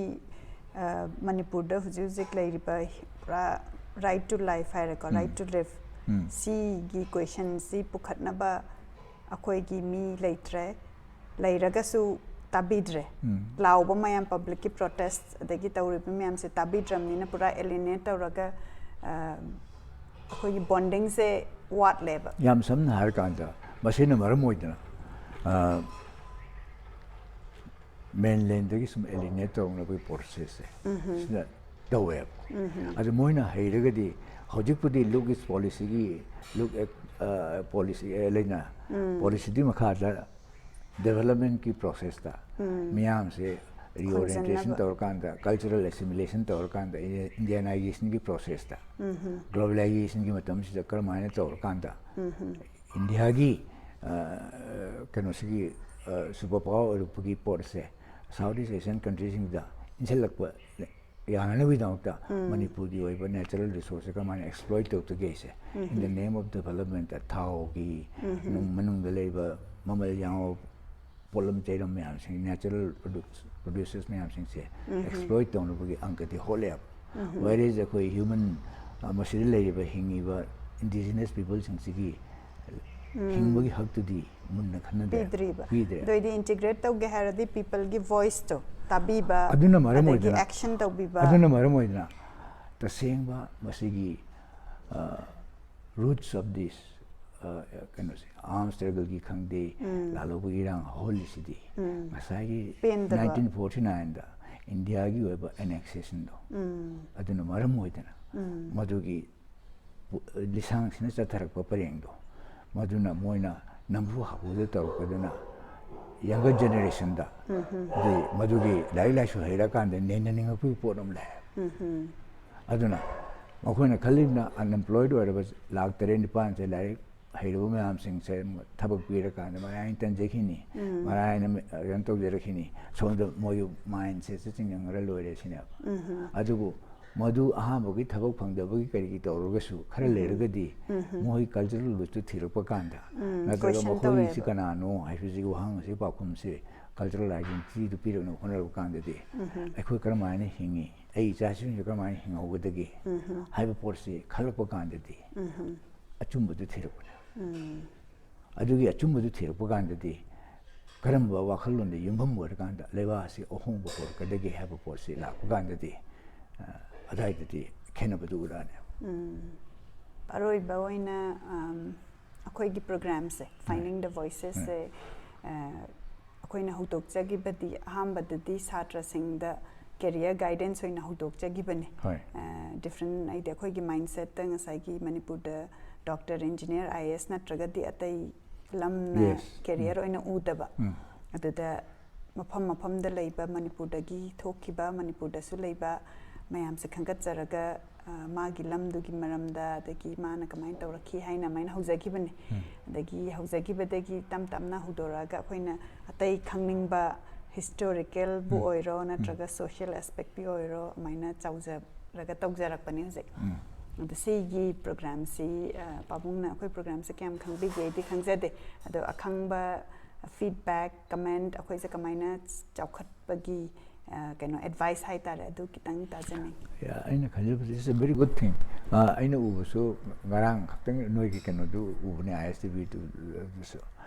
ꯑ, ꯃꯅꯤꯄꯨꯔꯗ ꯍꯧꯖꯤꯛ ꯍꯧꯖꯤꯛ ꯂꯩꯔꯤꯕ ꯄꯨꯔꯥ right to life ꯍꯥꯏꯔꯦꯀꯣ, right to live, ꯎꯝ꯫ ꯁꯤꯒꯤ ꯀꯣꯏꯁꯟꯁꯤ ꯄꯨꯈꯠꯅꯕ ꯑꯩꯈꯣꯏꯒꯤ ꯃꯤ ꯂꯩꯇ꯭ꯔꯦ, ꯂꯩꯔꯒꯁꯨ ꯇꯥꯕꯤꯗ꯭ꯔꯦ꯫ ꯎꯝ꯫ ꯂꯥꯎꯕ ꯃꯌꯥꯝ, ꯄꯕ꯭ꯂꯤꯛꯀꯤ ꯄ꯭ꯔꯣꯇꯦꯁ ꯑꯗꯒꯤ ꯇꯧꯔꯤꯕ ꯃꯌꯥꯝꯁꯦ ꯇꯥꯕꯤꯗ꯭ꯔꯕꯅꯤꯅ ꯄꯨꯔꯥ alienate ꯇꯧꯔꯒ ꯑ, ꯑꯩꯈꯣꯏꯒꯤ ꯕꯣꯟꯗꯤꯡꯁꯦ ꯋꯥꯠꯂꯦꯕ꯫ ꯌꯥꯝ ꯁꯝꯅ ꯍꯥꯏꯔꯀꯥꯟꯗ ꯃꯁꯤꯅ ꯃꯔꯝ ꯑꯣꯏꯗꯅ ꯑ, ꯃꯦꯟꯂꯦꯟꯗꯒꯤ ꯁꯨꯝ ꯑꯦꯂꯤꯅꯦꯠ ꯇꯧꯔꯛꯅꯕꯒꯤ ꯄ꯭ꯔꯣꯁꯦꯁꯁꯦ ꯁꯤꯅ ꯇꯧꯋꯦꯕ꯫ ꯑꯗꯨ ꯃꯣꯏꯅ ꯍꯩꯔꯒꯗꯤ ꯍꯧꯖꯤꯛꯄꯨꯗꯤ ꯂꯨꯛ ꯏꯁ ꯄꯣꯂꯤꯁꯤꯒꯤ ꯂꯨꯛ ꯄꯣꯂꯤꯁꯤ ꯂꯩꯅ ꯄꯣꯂꯤꯁꯤꯗꯨꯒꯤ ꯃꯈꯥꯗ ꯗꯦꯕꯂꯞꯃꯦꯟꯀꯤ ꯄ꯭ꯔꯣꯁꯦꯁꯇ ꯃꯤꯌꯥꯝꯁꯦ ꯔꯤꯑꯣꯔꯤꯌꯦꯟꯇꯦꯁꯟ ꯈꯣꯟꯖꯤꯟꯅꯕ꯫ ꯇꯧꯔꯀꯥꯟꯗ, ꯀꯜꯆꯔꯦꯜ ꯑꯦꯁꯤꯃꯤꯂꯦꯁꯟ ꯇꯧꯔꯀꯥꯟꯗ, ꯏꯟꯗꯤꯌꯥꯅꯥꯏꯖꯦꯁꯟꯒꯤ ꯄ꯭ꯔꯣꯁꯦꯁꯇ, ꯒ꯭ꯂꯣꯕꯦꯂꯥꯏꯖꯦꯁꯟꯒꯤ ꯃꯇꯝꯁꯤꯗ ꯀꯔꯝꯍꯥꯏꯅ ꯇꯧꯔꯀꯥꯟꯗ ꯏꯟꯗꯤꯌꯥꯒꯤ ꯑ, ꯀꯩꯅꯣꯁꯤꯒꯤ ꯁꯨꯄꯔ ꯄꯥꯋꯔ ꯑꯣꯏꯔꯛꯄꯒꯤ ꯄꯣꯠꯁꯦ ꯁꯥꯎꯠ ꯏꯁ ꯑꯦꯁꯤꯌꯥꯟ ꯀꯟꯇ꯭ꯔꯤꯁꯤꯡꯗ ꯏꯟꯁꯤꯜꯂꯛꯄ ꯌꯥꯅꯅꯕꯒꯤꯗꯃꯛꯇ ꯃꯅꯤꯄꯨꯔꯒꯤ ꯑꯣꯏꯕ ꯅꯦꯆꯔꯦꯜ ꯔꯤꯁꯣꯔꯁꯁꯦ ꯀꯃꯥꯏꯅ ꯑꯦꯛꯁꯄ꯭ꯂꯣꯏꯠ ꯇꯧꯗꯒꯦꯁꯦ, in the name of development, ꯊꯥꯎꯒꯤ ꯅꯨꯡ ꯃꯅꯨꯡꯗ ꯂꯩꯕ ꯃꯃꯜ ꯌꯥꯝꯕ ꯄꯣꯠꯂꯝ ꯆꯩꯔꯝ ꯃꯌꯥꯝꯁꯤꯡ, ꯅꯦꯆꯔꯦꯜ ꯄ꯭ꯔꯣꯗ꯭ꯌꯨꯁꯔꯁ ꯃꯌꯥꯝꯁꯤꯡꯁꯦ ꯑꯦꯛꯁꯄ꯭ꯂꯣꯏꯠ ꯇꯧꯅꯕꯒꯤ ꯑꯪꯀꯗꯤ ꯍꯣꯠꯂꯦꯕ꯫ Whereas ꯑꯩꯈꯣꯏ ꯍ꯭ꯌꯨꯃꯟ ꯃꯁꯤꯗ ꯂꯩꯔꯤꯕ ꯍꯤꯡꯉꯤꯕ ꯏꯟꯗꯤꯖꯤꯅꯁ ꯄꯤꯄꯜꯁꯤꯡꯁꯤꯒꯤ ꯍꯤꯡꯕꯒꯤ ꯍꯛꯇꯨꯗꯤ ꯃꯨꯟꯅ ꯈꯟꯅꯗꯦ꯫ ꯄꯤꯗ꯭ꯔꯤꯕ꯫ ꯄꯤꯗ꯭ꯔꯦ꯫ ꯑꯗꯨ ꯑꯣꯏꯗꯤ ꯏꯟꯇꯤꯒ꯭ꯔꯦꯠ ꯇꯧꯒꯦ ꯍꯥꯏꯔꯗꯤ ꯄꯤꯄꯜꯒꯤ ꯚꯣꯏꯁꯇꯣ ꯇꯥꯕꯤꯕ, ꯑꯗꯨꯅ ꯃꯔꯝ ꯑꯗꯒꯤ ꯑꯣꯏꯗꯅ ꯑꯦꯛꯁꯟ ꯇꯧꯕꯤꯕ꯫ ꯑꯗꯨꯅ ꯃꯔꯝ ꯑꯣꯏꯗꯅ ꯇꯁꯦꯡꯕ ꯃꯁꯤꯒꯤ roots of this ꯀꯩꯅꯣꯁꯦ, ꯑꯥꯔꯝ ꯁ꯭ꯇ꯭ꯔꯒꯜꯒꯤ ꯈꯪꯗꯦ, ꯂꯥꯜꯍꯧꯕꯒꯤ ꯏꯔꯥꯡ ꯍꯧꯍꯜꯂꯤꯁꯤꯗꯤ ꯉꯁꯥꯏꯒꯤ ꯄꯦꯟꯗꯕ꯫ ꯅꯥꯏꯟꯇꯤꯟ ꯐꯣꯔꯇꯤ ꯅꯥꯏꯟꯗ ꯏꯟꯗꯤꯌꯥꯒꯤ ꯑꯣꯏꯕ ꯑꯦꯅꯦꯛꯁꯦꯁꯟꯗꯣ ꯑꯗꯨꯅ ꯃꯔꯝ ꯑꯣꯏꯗꯅ ꯃꯗꯨꯒꯤ ꯄꯨ- ꯂꯤꯁꯥꯡꯁꯤꯅ ꯆꯠꯊꯔꯛꯄ ꯄꯔꯦꯡꯗꯣ, ꯃꯗꯨꯅ ꯃꯣꯏꯅ ꯅꯝꯐꯨ ꯍꯥꯐꯨꯗ ꯇꯧꯔꯛꯄꯗꯨꯅ ꯌꯪꯒꯔ ꯖꯦꯅꯦꯔꯦꯁꯟꯗ ꯗꯤ ꯃꯗꯨꯒꯤ ꯂꯥꯏꯔꯤꯛ ꯂꯥꯏꯁꯨ ꯍꯩꯔꯀꯥꯟꯗ ꯅꯩꯅꯅꯤꯡꯉꯛꯄꯒꯤ ꯄꯣꯠ ꯑꯃ ꯂꯩ꯫ ꯑꯗꯨꯅ ꯃꯈꯣꯏꯅ ꯈꯜꯂꯤꯕꯅ unemployed ꯑꯣꯏꯔꯕ ꯂꯥꯛ ꯇꯔꯦꯠ ꯅꯤꯄꯥꯜꯁꯦ ꯂꯥꯏꯔꯤꯛ ꯍꯩꯔꯕ ꯃꯌꯥꯝꯁꯤꯡꯁꯦ ꯊꯕꯛ ꯄꯤꯔꯀꯥꯟꯗ ꯃꯔꯥꯏꯅ ꯇꯟꯖꯈꯤꯅꯤ, ꯎꯝ꯫ ꯃꯔꯥꯏꯅ ꯀꯩꯅꯣ ꯇꯧꯖꯔꯛꯈꯤꯅꯤ, ꯁꯣꯝꯗ ꯃꯣꯏ mindsetꯁꯦ ꯆꯤꯡꯁꯤꯟꯈ꯭ꯔ ꯂꯣꯏꯔꯦ ꯁꯤꯅꯦꯕ꯫ ꯎꯝ꯫ ꯑꯗꯨꯕꯨ ꯃꯗꯨ ꯑꯍꯥꯟꯕꯒꯤ ꯊꯕꯛ ꯐꯪꯗꯕꯒꯤ ꯀꯔꯤꯒꯤ ꯇꯧꯔꯒꯁꯨ ꯈꯔ ꯎꯝ꯫ ꯂꯩꯔꯒꯗꯤ ꯎꯝ꯫ ꯃꯣꯏ cultural rootꯇꯨ ꯊꯤꯔꯛꯄ ꯀꯥꯟꯗ, ꯎꯝ, ꯅꯠꯇ꯭ꯔꯒ question ꯃꯈꯣꯏꯁꯤ ꯇꯧꯔꯛꯑꯦꯕ꯫ ꯀꯅꯥꯅꯣ ꯍꯥꯏꯕꯁꯤꯒꯤ ꯋꯥꯍꯪ ꯑꯁꯤ, ꯄꯥꯎꯈꯨꯝꯁꯤ cultural identityꯗꯨ ꯄꯤꯔꯛꯅꯕ ꯍꯣꯠꯅꯔꯛꯄ ꯀꯥꯟꯗꯗꯤ ꯎꯝ꯫ ꯑꯩꯈꯣꯏ ꯀꯔꯝꯍꯥꯏꯅ ꯍꯤꯡꯉꯤ, ꯑꯩ ꯏꯆꯥꯁꯤꯡꯁꯤ ꯀꯔꯝꯍꯥꯏꯅ ꯍꯤꯡꯍꯧꯒꯗꯒꯦ ꯎꯝ꯫ ꯍꯥꯏꯕ ꯄꯣꯠꯁꯤ ꯈꯜꯂꯛꯄ ꯀꯥꯟꯗꯗꯤ ꯎꯝ꯫ ꯑꯆꯨꯝꯕꯗꯨ ꯊꯤꯔꯛꯄꯅꯦ꯫ ꯎꯝ꯫ ꯑꯗꯨꯒꯤ ꯑꯆꯨꯝꯕꯗꯨ ꯊꯤꯔꯛꯄ ꯀꯥꯟꯗꯗꯤ ꯀꯔꯝꯕ ꯋꯥꯈꯜꯂꯣꯟꯗ ꯌꯨꯝꯐꯝ ꯑꯣꯏꯔꯀꯥꯟꯗ ꯂꯩꯕꯥꯛ ꯑꯁꯤ ꯑꯍꯣꯡꯕ ꯄꯨꯔꯛꯀꯗꯒꯦ ꯍꯥꯏꯕ ꯄꯣꯠꯁꯤ ꯂꯥꯛꯄ ꯀꯥꯟꯗꯗꯤ, ꯑ, ꯑꯗꯨꯋꯥꯏꯗꯗꯤ ꯈꯦꯠꯅꯕꯗꯨ ꯎꯔꯛꯑꯅꯦꯕ꯫ ꯎꯝ꯫ ꯑꯔꯣꯏꯕ ꯑꯣꯏꯅ, ꯑꯝ, ꯑꯩꯈꯣꯏꯒꯤ programmeꯁꯦ, ꯎꯝ꯫ Finding the Voicesꯁꯦ, ꯎꯝ꯫ ꯑ, ꯑꯩꯈꯣꯏꯅ ꯍꯧꯗꯣꯛꯆꯈꯤꯕꯗꯤ ꯑꯍꯥꯟꯕꯗꯗꯤ ꯁꯥꯇ꯭ꯔꯁꯤꯡꯗ career guidance ꯑꯣꯏꯅ ꯍꯧꯗꯣꯛꯆꯈꯤꯕꯅꯤ꯫ ꯍꯣꯏ꯫ ꯑ, different ꯍꯥꯏꯗꯤ ꯑꯩꯈꯣꯏꯒꯤ mindsetꯇ ꯉꯁꯥꯏꯒꯤ ꯃꯅꯤꯄꯨꯔꯗ doctor, engineer, IAS ꯅꯠꯇ꯭ꯔꯒꯗꯤ ꯑꯇꯩ ꯂꯝꯅ Yes. career ꯎꯝ꯫ ꯑꯣꯏꯅ ꯎꯗꯕ꯫ ꯎꯝ꯫ ꯑꯗꯨꯗ ꯃꯐꯝ ꯃꯐꯝꯗ ꯂꯩꯕ, ꯃꯅꯤꯄꯨꯔꯗꯒꯤ ꯊꯣꯛꯈꯤꯕ, ꯃꯅꯤꯄꯨꯔꯗꯁꯨ ꯂꯩꯕ ꯃꯌꯥꯝꯁꯦ ꯈꯟꯒꯠꯆꯔꯒ, ꯑ, ꯃꯥꯒꯤ ꯂꯝꯗꯨꯒꯤ ꯃꯔꯝꯗ, ꯑꯗꯒꯤ ꯃꯥꯅ ꯀꯃꯥꯏꯅ ꯇꯧꯔꯛꯈꯤ ꯍꯥꯏꯅ ꯑꯗꯨꯃꯥꯏꯅ ꯍꯧꯖꯈꯤꯕꯅꯤ꯫ ꯎꯝ꯫ ꯑꯗꯒꯤ ꯍꯧꯖꯈꯤꯕꯗꯒꯤ ꯇꯞ ꯇꯞꯅ ꯍꯧꯗꯣꯔꯛꯑꯒ ꯑꯩꯈꯣꯏꯅ ꯑꯇꯩ ꯈꯪꯅꯤꯡꯕ historicalꯕꯨ ꯎꯝ꯫ ꯑꯣꯏꯔꯣ, ꯎꯝ꯫ ꯅꯠꯇ꯭ꯔꯒ social aspectꯄꯨ ꯑꯣꯏꯔꯣ, ꯑꯗꯨꯃꯥꯏꯅ ꯆꯥꯎꯖꯔꯒ ꯇꯧꯖꯔꯛꯄꯅꯤ ꯍꯧꯖꯤꯛ꯫ ꯎꯝ꯫ ꯑꯗꯣ ꯁꯤꯒꯤ programmeꯁꯤ, ꯑ, ꯄꯥꯕꯨꯡꯅ ꯑꯩꯈꯣꯏ programmeꯁꯦ ꯀꯌꯥꯝ ꯈꯪꯕꯤꯒꯦ ꯑꯩꯗꯤ ꯈꯪꯖꯗꯦ꯫ ꯑꯗꯣ ꯑꯈꯪꯕ feedback, comment ꯑꯩꯈꯣꯏꯁꯦ ꯀꯃꯥꯏꯅ ꯆꯥꯎꯈꯠꯄꯒꯤ, ꯑ, ꯀꯩꯅꯣ, advice ꯍꯥꯏꯇꯥꯔꯦ, ꯑꯗꯨ ꯈꯤꯇꯪ ꯇꯥꯖꯅꯤꯡꯉꯤ꯫ ꯌꯥ, ꯑꯩꯅ ꯈꯜꯂꯤꯕꯁꯤ it's a very good thing. ꯑ, ꯑꯩꯅ ꯎꯕꯁꯨ ꯉꯔꯥꯡ ꯈꯛꯇꯪ ꯅꯣꯏꯒꯤ ꯀꯩꯅꯣꯗꯨ ꯎꯕꯅꯦ, ISTVꯗꯨ, ꯑꯗꯨꯁꯨ,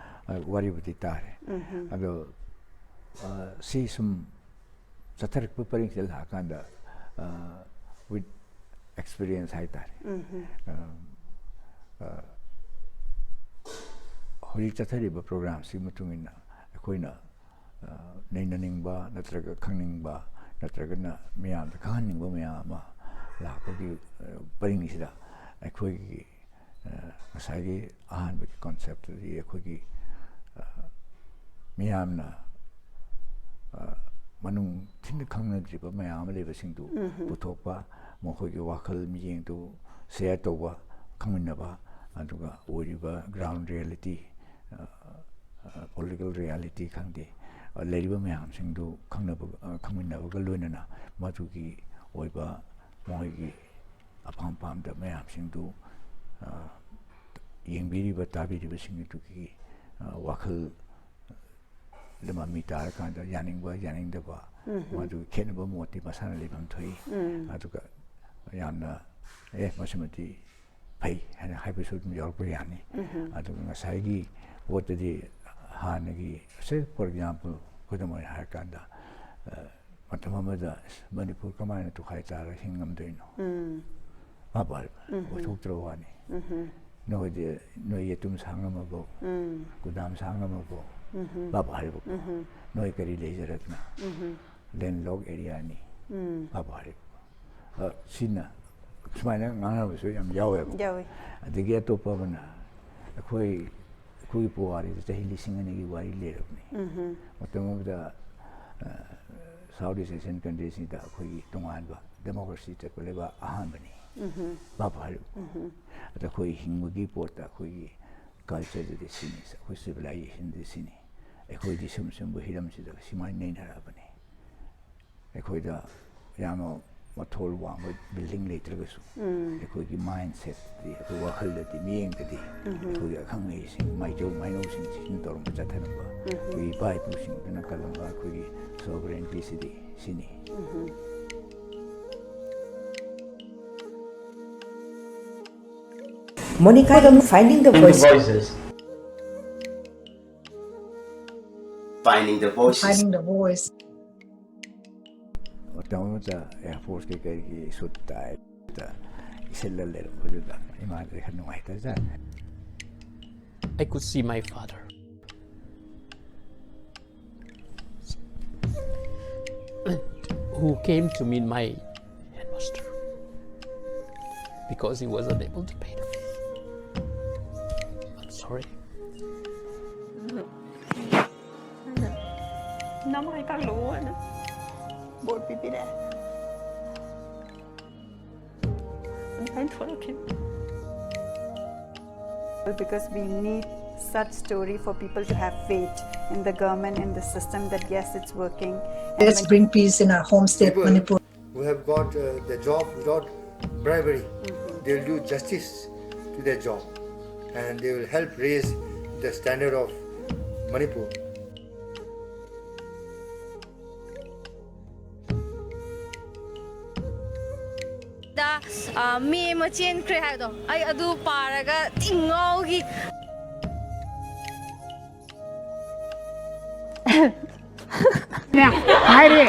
ꯑ, ꯋꯥꯔꯤꯕꯨꯗꯤ ꯇꯥꯔꯦ꯫ ꯎꯝꯍꯨꯝ꯫ ꯑꯗꯣ, ꯑ, ꯁꯤ ꯁꯨꯝ ꯆꯠꯊꯔꯛꯄ ꯄꯔꯤꯡꯁꯤꯗ ꯂꯥꯛꯑꯀꯥꯟꯗ, ꯑ, with experience ꯍꯥꯏꯇꯥꯔꯦ꯫ ꯎꯝꯍꯨꯝ꯫ ꯑ, ꯑ, ꯍꯧꯖꯤꯛ ꯆꯠꯊꯔꯤꯕ programmeꯁꯤꯒꯤ ꯃꯇꯨꯡ ꯏꯟꯅ ꯑꯩꯈꯣꯏꯅ, ꯑ, ꯅꯩꯅꯅꯤꯡꯕ ꯅꯠꯇ꯭ꯔꯒ ꯈꯪꯅꯤꯡꯕ ꯅꯠꯇ꯭ꯔꯒꯅ ꯃꯤꯌꯥꯝꯗ ꯈꯪꯍꯟꯅꯤꯡꯕ ꯃꯌꯥꯝ ꯑꯃ ꯂꯥꯛꯄꯒꯤ, ꯑ, ꯄꯔꯤꯡꯁꯤꯗ ꯑꯩꯈꯣꯏꯒꯤ, ꯑ, ꯉꯁꯥꯏꯒꯤ ꯑꯍꯥꯟꯕꯒꯤ conceptꯇꯨꯗꯤ ꯑꯩꯈꯣꯏꯒꯤ, ꯑ, ꯃꯤꯌꯥꯝꯅ, ꯑ, ꯃꯅꯨꯡ ꯊꯤꯟꯅ ꯈꯪꯅꯗ꯭ꯔꯤꯕ ꯃꯌꯥꯝ ꯑꯃ ꯂꯩꯕꯁꯤꯡꯗꯨ ꯎꯝꯍꯨꯝ꯫ ꯄꯨꯊꯣꯛꯄ, ꯃꯈꯣꯏꯒꯤ ꯋꯥꯈꯜ ꯃꯤꯠꯌꯦꯡꯗꯨ share ꯇꯧꯕ, ꯈꯪꯃꯤꯟꯅꯕ, ꯑꯗꯨꯒ ꯑꯣꯏꯔꯤꯕ ground reality, political reality ꯈꯪꯗꯦ, ꯂꯩꯔꯤꯕ ꯃꯌꯥꯝꯁꯤꯡꯗꯨ ꯈꯪꯅꯕ, ꯈꯪꯃꯤꯟꯅꯕꯒ ꯂꯣꯏꯅꯅ ꯃꯗꯨꯒꯤ ꯑꯣꯏꯕ ꯃꯈꯣꯏꯒꯤ ꯑꯄꯥꯝ ꯄꯥꯝꯗꯕ ꯃꯌꯥꯝꯁꯤꯡꯗꯨ ꯌꯦꯡꯕꯤꯔꯤꯕ ꯇꯥꯕꯤꯔꯤꯕꯁꯤꯡ ꯑꯗꯨꯒꯤ ꯋꯥꯈꯜ ꯃꯃꯤ ꯇꯥꯔꯀꯥꯟꯗ ꯌꯥꯅꯤꯡꯕ ꯌꯥꯅꯤꯡꯗꯕ, ꯃꯗꯨꯒꯤ ꯈꯦꯠꯅꯕ ꯃꯣꯠꯇꯤ ꯃꯁꯥꯅ ꯂꯩꯐꯝ ꯊꯣꯛꯏ꯫ ꯑꯗꯨꯒ ꯌꯥꯝꯅ ꯑꯦ ꯃꯁꯤꯃꯗꯤ ꯐꯩ ꯍꯥꯏꯅ ꯍꯥꯏꯕꯁꯨ ꯑꯗꯨꯝ ꯌꯥꯎꯔꯛꯄ ꯌꯥꯅꯤ꯫ ꯑꯗꯨꯒ ꯉꯁꯥꯏꯒꯤ ꯄꯣꯠꯇꯗꯤ ꯍꯥꯟꯅꯒꯤ, say for example, ꯈꯨꯗꯝ ꯑꯣꯏꯅ ꯍꯥꯏꯔꯀꯥꯟꯗ, ꯃꯇꯝ ꯑꯃꯗ ꯃꯅꯤꯄꯨꯔ ꯀꯃꯥꯏꯅ ꯇꯨꯈꯥꯏ ꯆꯥꯔꯒ ꯍꯤꯡ ꯉꯝꯗꯣꯏꯅꯣ? ꯃꯥ ꯄꯥꯔꯤꯕ ꯑꯣꯏꯊꯣꯛꯇ꯭ꯔꯕ ꯋꯥꯅꯤ꯫ ꯅꯣꯏꯗꯤ ꯅꯣꯏ ꯌꯦꯇꯨꯝ ꯁꯥ ꯉꯝꯃꯕꯣ? ꯒꯨꯗꯥꯝ ꯁꯥ ꯉꯝꯃꯕꯣ? ꯕꯥꯕ ꯍꯥꯏꯔꯤꯕꯀꯣ꯫ ꯅꯣꯏ ꯀꯔꯤ ꯂꯩꯖꯔꯗꯅ? Landlocked areaꯅꯤ꯫ ꯕꯥꯕ ꯍꯥꯏꯔꯤꯕꯀꯣ꯫ ꯑ, ꯁꯤꯅ ꯁꯨꯃꯥꯏꯅ ꯉꯥꯡꯅꯕꯁꯨ ꯌꯥꯝ ꯌꯥꯎꯋꯦꯕ꯫ ꯌꯥꯎꯋꯤ꯫ ꯑꯗꯒꯤ ꯑꯇꯣꯞꯄ ꯑꯃꯅ ꯑꯩꯈꯣꯏ, ꯑꯩꯈꯣꯏꯒꯤ ꯄꯨꯋꯥꯔꯤꯗ ꯆꯍꯤ ꯂꯤꯁꯤꯡ ꯑꯅꯤꯒꯤ ꯋꯥꯔꯤ ꯂꯩꯔꯕꯅꯤ꯫ ꯃꯇꯝ ꯑꯃꯗ, ꯑ, South East Asian countryꯁꯤꯡꯗ ꯑꯩꯈꯣꯏꯒꯤ ꯇꯣꯉꯥꯟꯕ democracy ꯆꯠꯄ ꯂꯩꯕꯥꯛ ꯑꯍꯥꯟꯕꯅꯤ꯫ ꯕꯥꯕ ꯍꯥꯏꯔꯤꯕꯀꯣ꯫ ꯑꯗ ꯑꯩꯈꯣꯏ ꯍꯤꯡꯕꯒꯤ ꯄꯣꯠꯇ ꯑꯩꯈꯣꯏꯒꯤ cultureꯗꯗꯤ ꯁꯤꯅꯤ, ꯑꯩꯈꯣꯏ civilizationꯗꯤ ꯁꯤꯅꯤ꯫ ꯑꯩꯈꯣꯏꯗꯤ ꯁꯨꯝ ꯁꯨꯝꯕ ꯍꯤꯔꯝꯁꯤꯗ ꯁꯨꯃꯥꯏꯅ ꯅꯩꯅꯔꯛꯑꯕꯅꯤ꯫ ꯑꯩꯈꯣꯏꯗ ꯌꯥꯝꯅ ꯃꯊꯣꯜ ꯋꯥꯡꯕ building ꯂꯩꯇ꯭ꯔꯒꯁꯨ, ꯑꯩꯈꯣꯏꯒꯤ mindsetꯇꯗꯤ, ꯑꯩꯈꯣꯏ ꯋꯥꯈꯜꯗꯗꯤ, ꯃꯤꯠꯌꯦꯡꯗꯗꯤ ꯑꯩꯈꯣꯏꯒꯤ ꯑꯈꯪ ꯑꯍꯩꯁꯤꯡ, ꯃꯥꯏꯖꯧ ꯃꯥꯏꯅꯧꯁꯤꯡ ꯁꯤꯖꯤꯟꯅ ꯇꯧꯔꯝꯕ ꯆꯠꯊꯔꯝꯕ, ꯑꯩꯈꯣꯏꯒꯤ ꯏꯄꯥ ꯏꯄꯨꯁꯤꯡꯗꯨꯅ ꯀꯜꯂꯝꯕ ꯑꯩꯈꯣꯏꯒꯤ sovereigntyꯁꯤꯗꯤ ꯁꯤꯅꯤ꯫ Monica, you're finding the voice. Voices. Finding the voices. Finding the voice. ꯃꯇꯝ ꯑꯃꯗ Air Forceꯀꯤ ꯀꯩꯒꯤ suit tieꯗ ꯏꯁꯤꯜꯂ ꯂꯩꯔꯝꯕꯗꯨꯗ ꯏꯃꯥꯗꯤ ꯈꯔ ꯅꯨꯡꯉꯥꯏꯇꯖꯥꯠꯅꯤ꯫ I could see my father, who came to meet my headmaster because he was unable to pay the fee. I'm sorry. Namahay ka lo, ano? Bol pipire. Don't follow him. Because we need such story for people to have faith in the government, in the system, that yes, it's working. Let's bring peace in our home state, People Manipur. Who have got uh, the job without bribery, they'll do justice to their job, and they will help raise the standard of Manipur. ꯗ ꯃꯤ ꯑꯃ ꯆꯦꯟꯈ꯭ꯔꯦ ꯍꯥꯏꯕꯗꯣ ꯑꯩ ꯑꯗꯨ ꯄꯥꯔꯒ ꯊꯤ ꯉꯥꯎꯈꯤ꯫ ꯍꯥꯏꯔꯦ꯫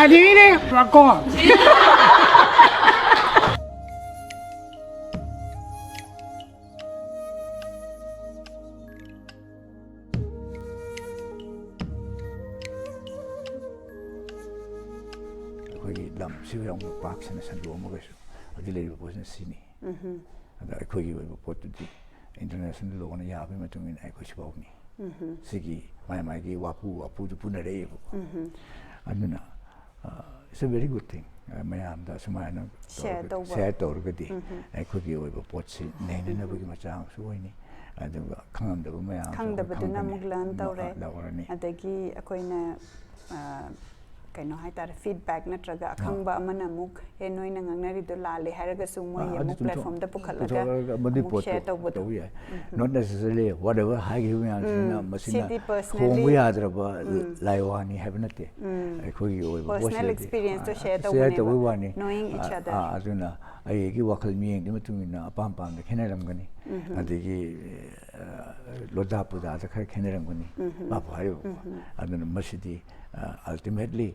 ꯑꯗꯨꯒꯤꯅꯦ ꯀꯣ꯫ ꯑꯩꯈꯣꯏꯒꯤ ꯂꯝꯁꯤꯕꯨ ꯌꯥꯝꯅ ꯄꯥꯛ ꯁꯟꯅ ꯁꯟꯗꯣꯛꯑꯝꯃꯒꯁꯨ ꯍꯧꯖꯤꯛ ꯂꯩꯔꯤꯕ ꯄꯣꯠꯁꯤꯅ ꯁꯤꯅꯤ꯫ ꯑꯗ ꯑꯩꯈꯣꯏꯒꯤ ꯑꯣꯏꯕ ꯄꯣꯠꯇꯨꯗꯤ ꯏꯟꯇꯔꯅꯦꯁꯅꯦꯜ ꯂꯣꯅ ꯌꯥꯕꯒꯤ ꯃꯇꯨꯡ ꯏꯟꯅ ꯑꯩꯈꯣꯏ ꯁꯤꯐꯥꯎꯅꯤ꯫ ꯁꯤꯒꯤ ꯃꯥꯏ ꯃꯥꯏꯒꯤ ꯋꯥꯄꯨ ꯋꯥꯄꯨꯗꯨ ꯄꯨꯅꯔꯛꯏꯕꯀꯣ꯫ ꯑꯗꯨꯅ it's a very good thing꯫ ꯃꯌꯥꯝꯗ ꯑꯁꯨꯃꯥꯏꯅ Share ꯇꯧꯕ꯫ ꯁꯦꯌꯔ ꯇꯧꯔꯒꯗꯤ ꯑꯩꯈꯣꯏꯒꯤ ꯑꯣꯏꯕ ꯄꯣꯠꯁꯤ ꯅꯩꯅꯅꯕꯒꯤ ꯃꯆꯥꯛ ꯑꯃꯁꯨ ꯑꯣꯏꯅꯤ꯫ ꯑꯗꯨꯒ ꯈꯪꯉꯝꯗꯕ ꯃꯌꯥꯝꯁꯨ ꯑꯩꯈꯣꯏ ꯈꯪꯗꯕꯗꯨꯅ ꯈꯪꯒꯅꯤ꯫ ꯑꯃꯨꯛ ꯂꯔꯟ ꯇꯧꯔꯦ꯫ ꯂꯧꯔꯅꯤ꯫ ꯑꯗꯒꯤ ꯑꯩꯈꯣꯏꯅ ꯑ, ꯀꯩꯅꯣ ꯍꯥꯏꯇꯥꯔꯦ, ꯐꯤꯗꯕꯦꯛ ꯅꯠꯇ꯭ꯔꯒ ꯑꯈꯪꯕ ꯑꯃꯅ ꯑꯃꯨꯛ, "ꯑꯦ, ꯅꯣꯏꯅ ꯉꯥꯡꯅꯔꯤꯗꯣ ꯂꯥꯜꯂꯦ" ꯍꯥꯏꯔꯒꯁꯨ ꯃꯣꯏ ꯑꯥ, ꯑꯃꯨꯛ ꯑꯗꯨ ꯆꯨꯝꯊꯣꯛ- ꯄ꯭ꯂꯦꯠꯐꯣꯝꯗ ꯄꯨꯈꯠꯂꯒ ꯄꯨꯊꯣꯛꯂꯒ ꯃꯗꯨꯏ ꯑꯃꯨꯛ ꯄꯣꯠꯇꯣ ꯁꯦꯌꯔ ꯇꯧꯕꯗꯣ꯫ ꯇꯧꯕ ꯌꯥꯏ꯫ Not necessarily whatever ꯍꯥꯏꯈꯤꯕ ꯃꯌꯥꯝꯁꯤꯅ ꯎꯝ, ꯃꯁꯤꯅ ꯁꯤꯗꯤ personally ꯍꯣꯡꯕ ꯌꯥꯗ꯭ꯔꯕ ꯂꯥꯏꯋꯥꯅꯤ ꯍꯥꯏꯕ ꯅꯠꯇꯦ꯫ ꯑꯩꯈꯣꯏꯒꯤ ꯑꯣꯏꯕ Personal ꯄꯣꯠꯁꯤꯗꯗꯤ, experience ꯇꯣ ꯑꯥ, share share ꯇꯧꯕꯅꯦꯕ, ꯇꯧꯕꯩ ꯋꯥꯅꯤ꯫ knowing each ꯑꯥ, other꯫ ꯑꯥ, ꯑꯗꯨꯅ ꯑꯩꯒꯤ ꯋꯥꯈꯜ ꯃꯤꯠꯌꯦꯡꯗꯨꯒꯤ ꯃꯇꯨꯡ ꯏꯟꯅ ꯑꯄꯥꯝ ꯄꯥꯝꯗ ꯈꯦꯠꯅꯔꯝꯒꯅꯤ꯫ ꯑꯗꯒꯤ ꯑ, ꯂꯣꯗꯥ ꯄꯨꯗꯥꯗ ꯈꯔ ꯈꯦꯠꯅꯔꯝꯒꯅꯤ꯫ ꯃꯥꯕꯨ ꯍꯥꯏꯔꯤꯕꯀꯣ꯫ ꯑꯗꯨꯅ ꯃꯁꯤꯗꯤ ꯑꯜꯇꯤꯃꯦꯠꯂꯤ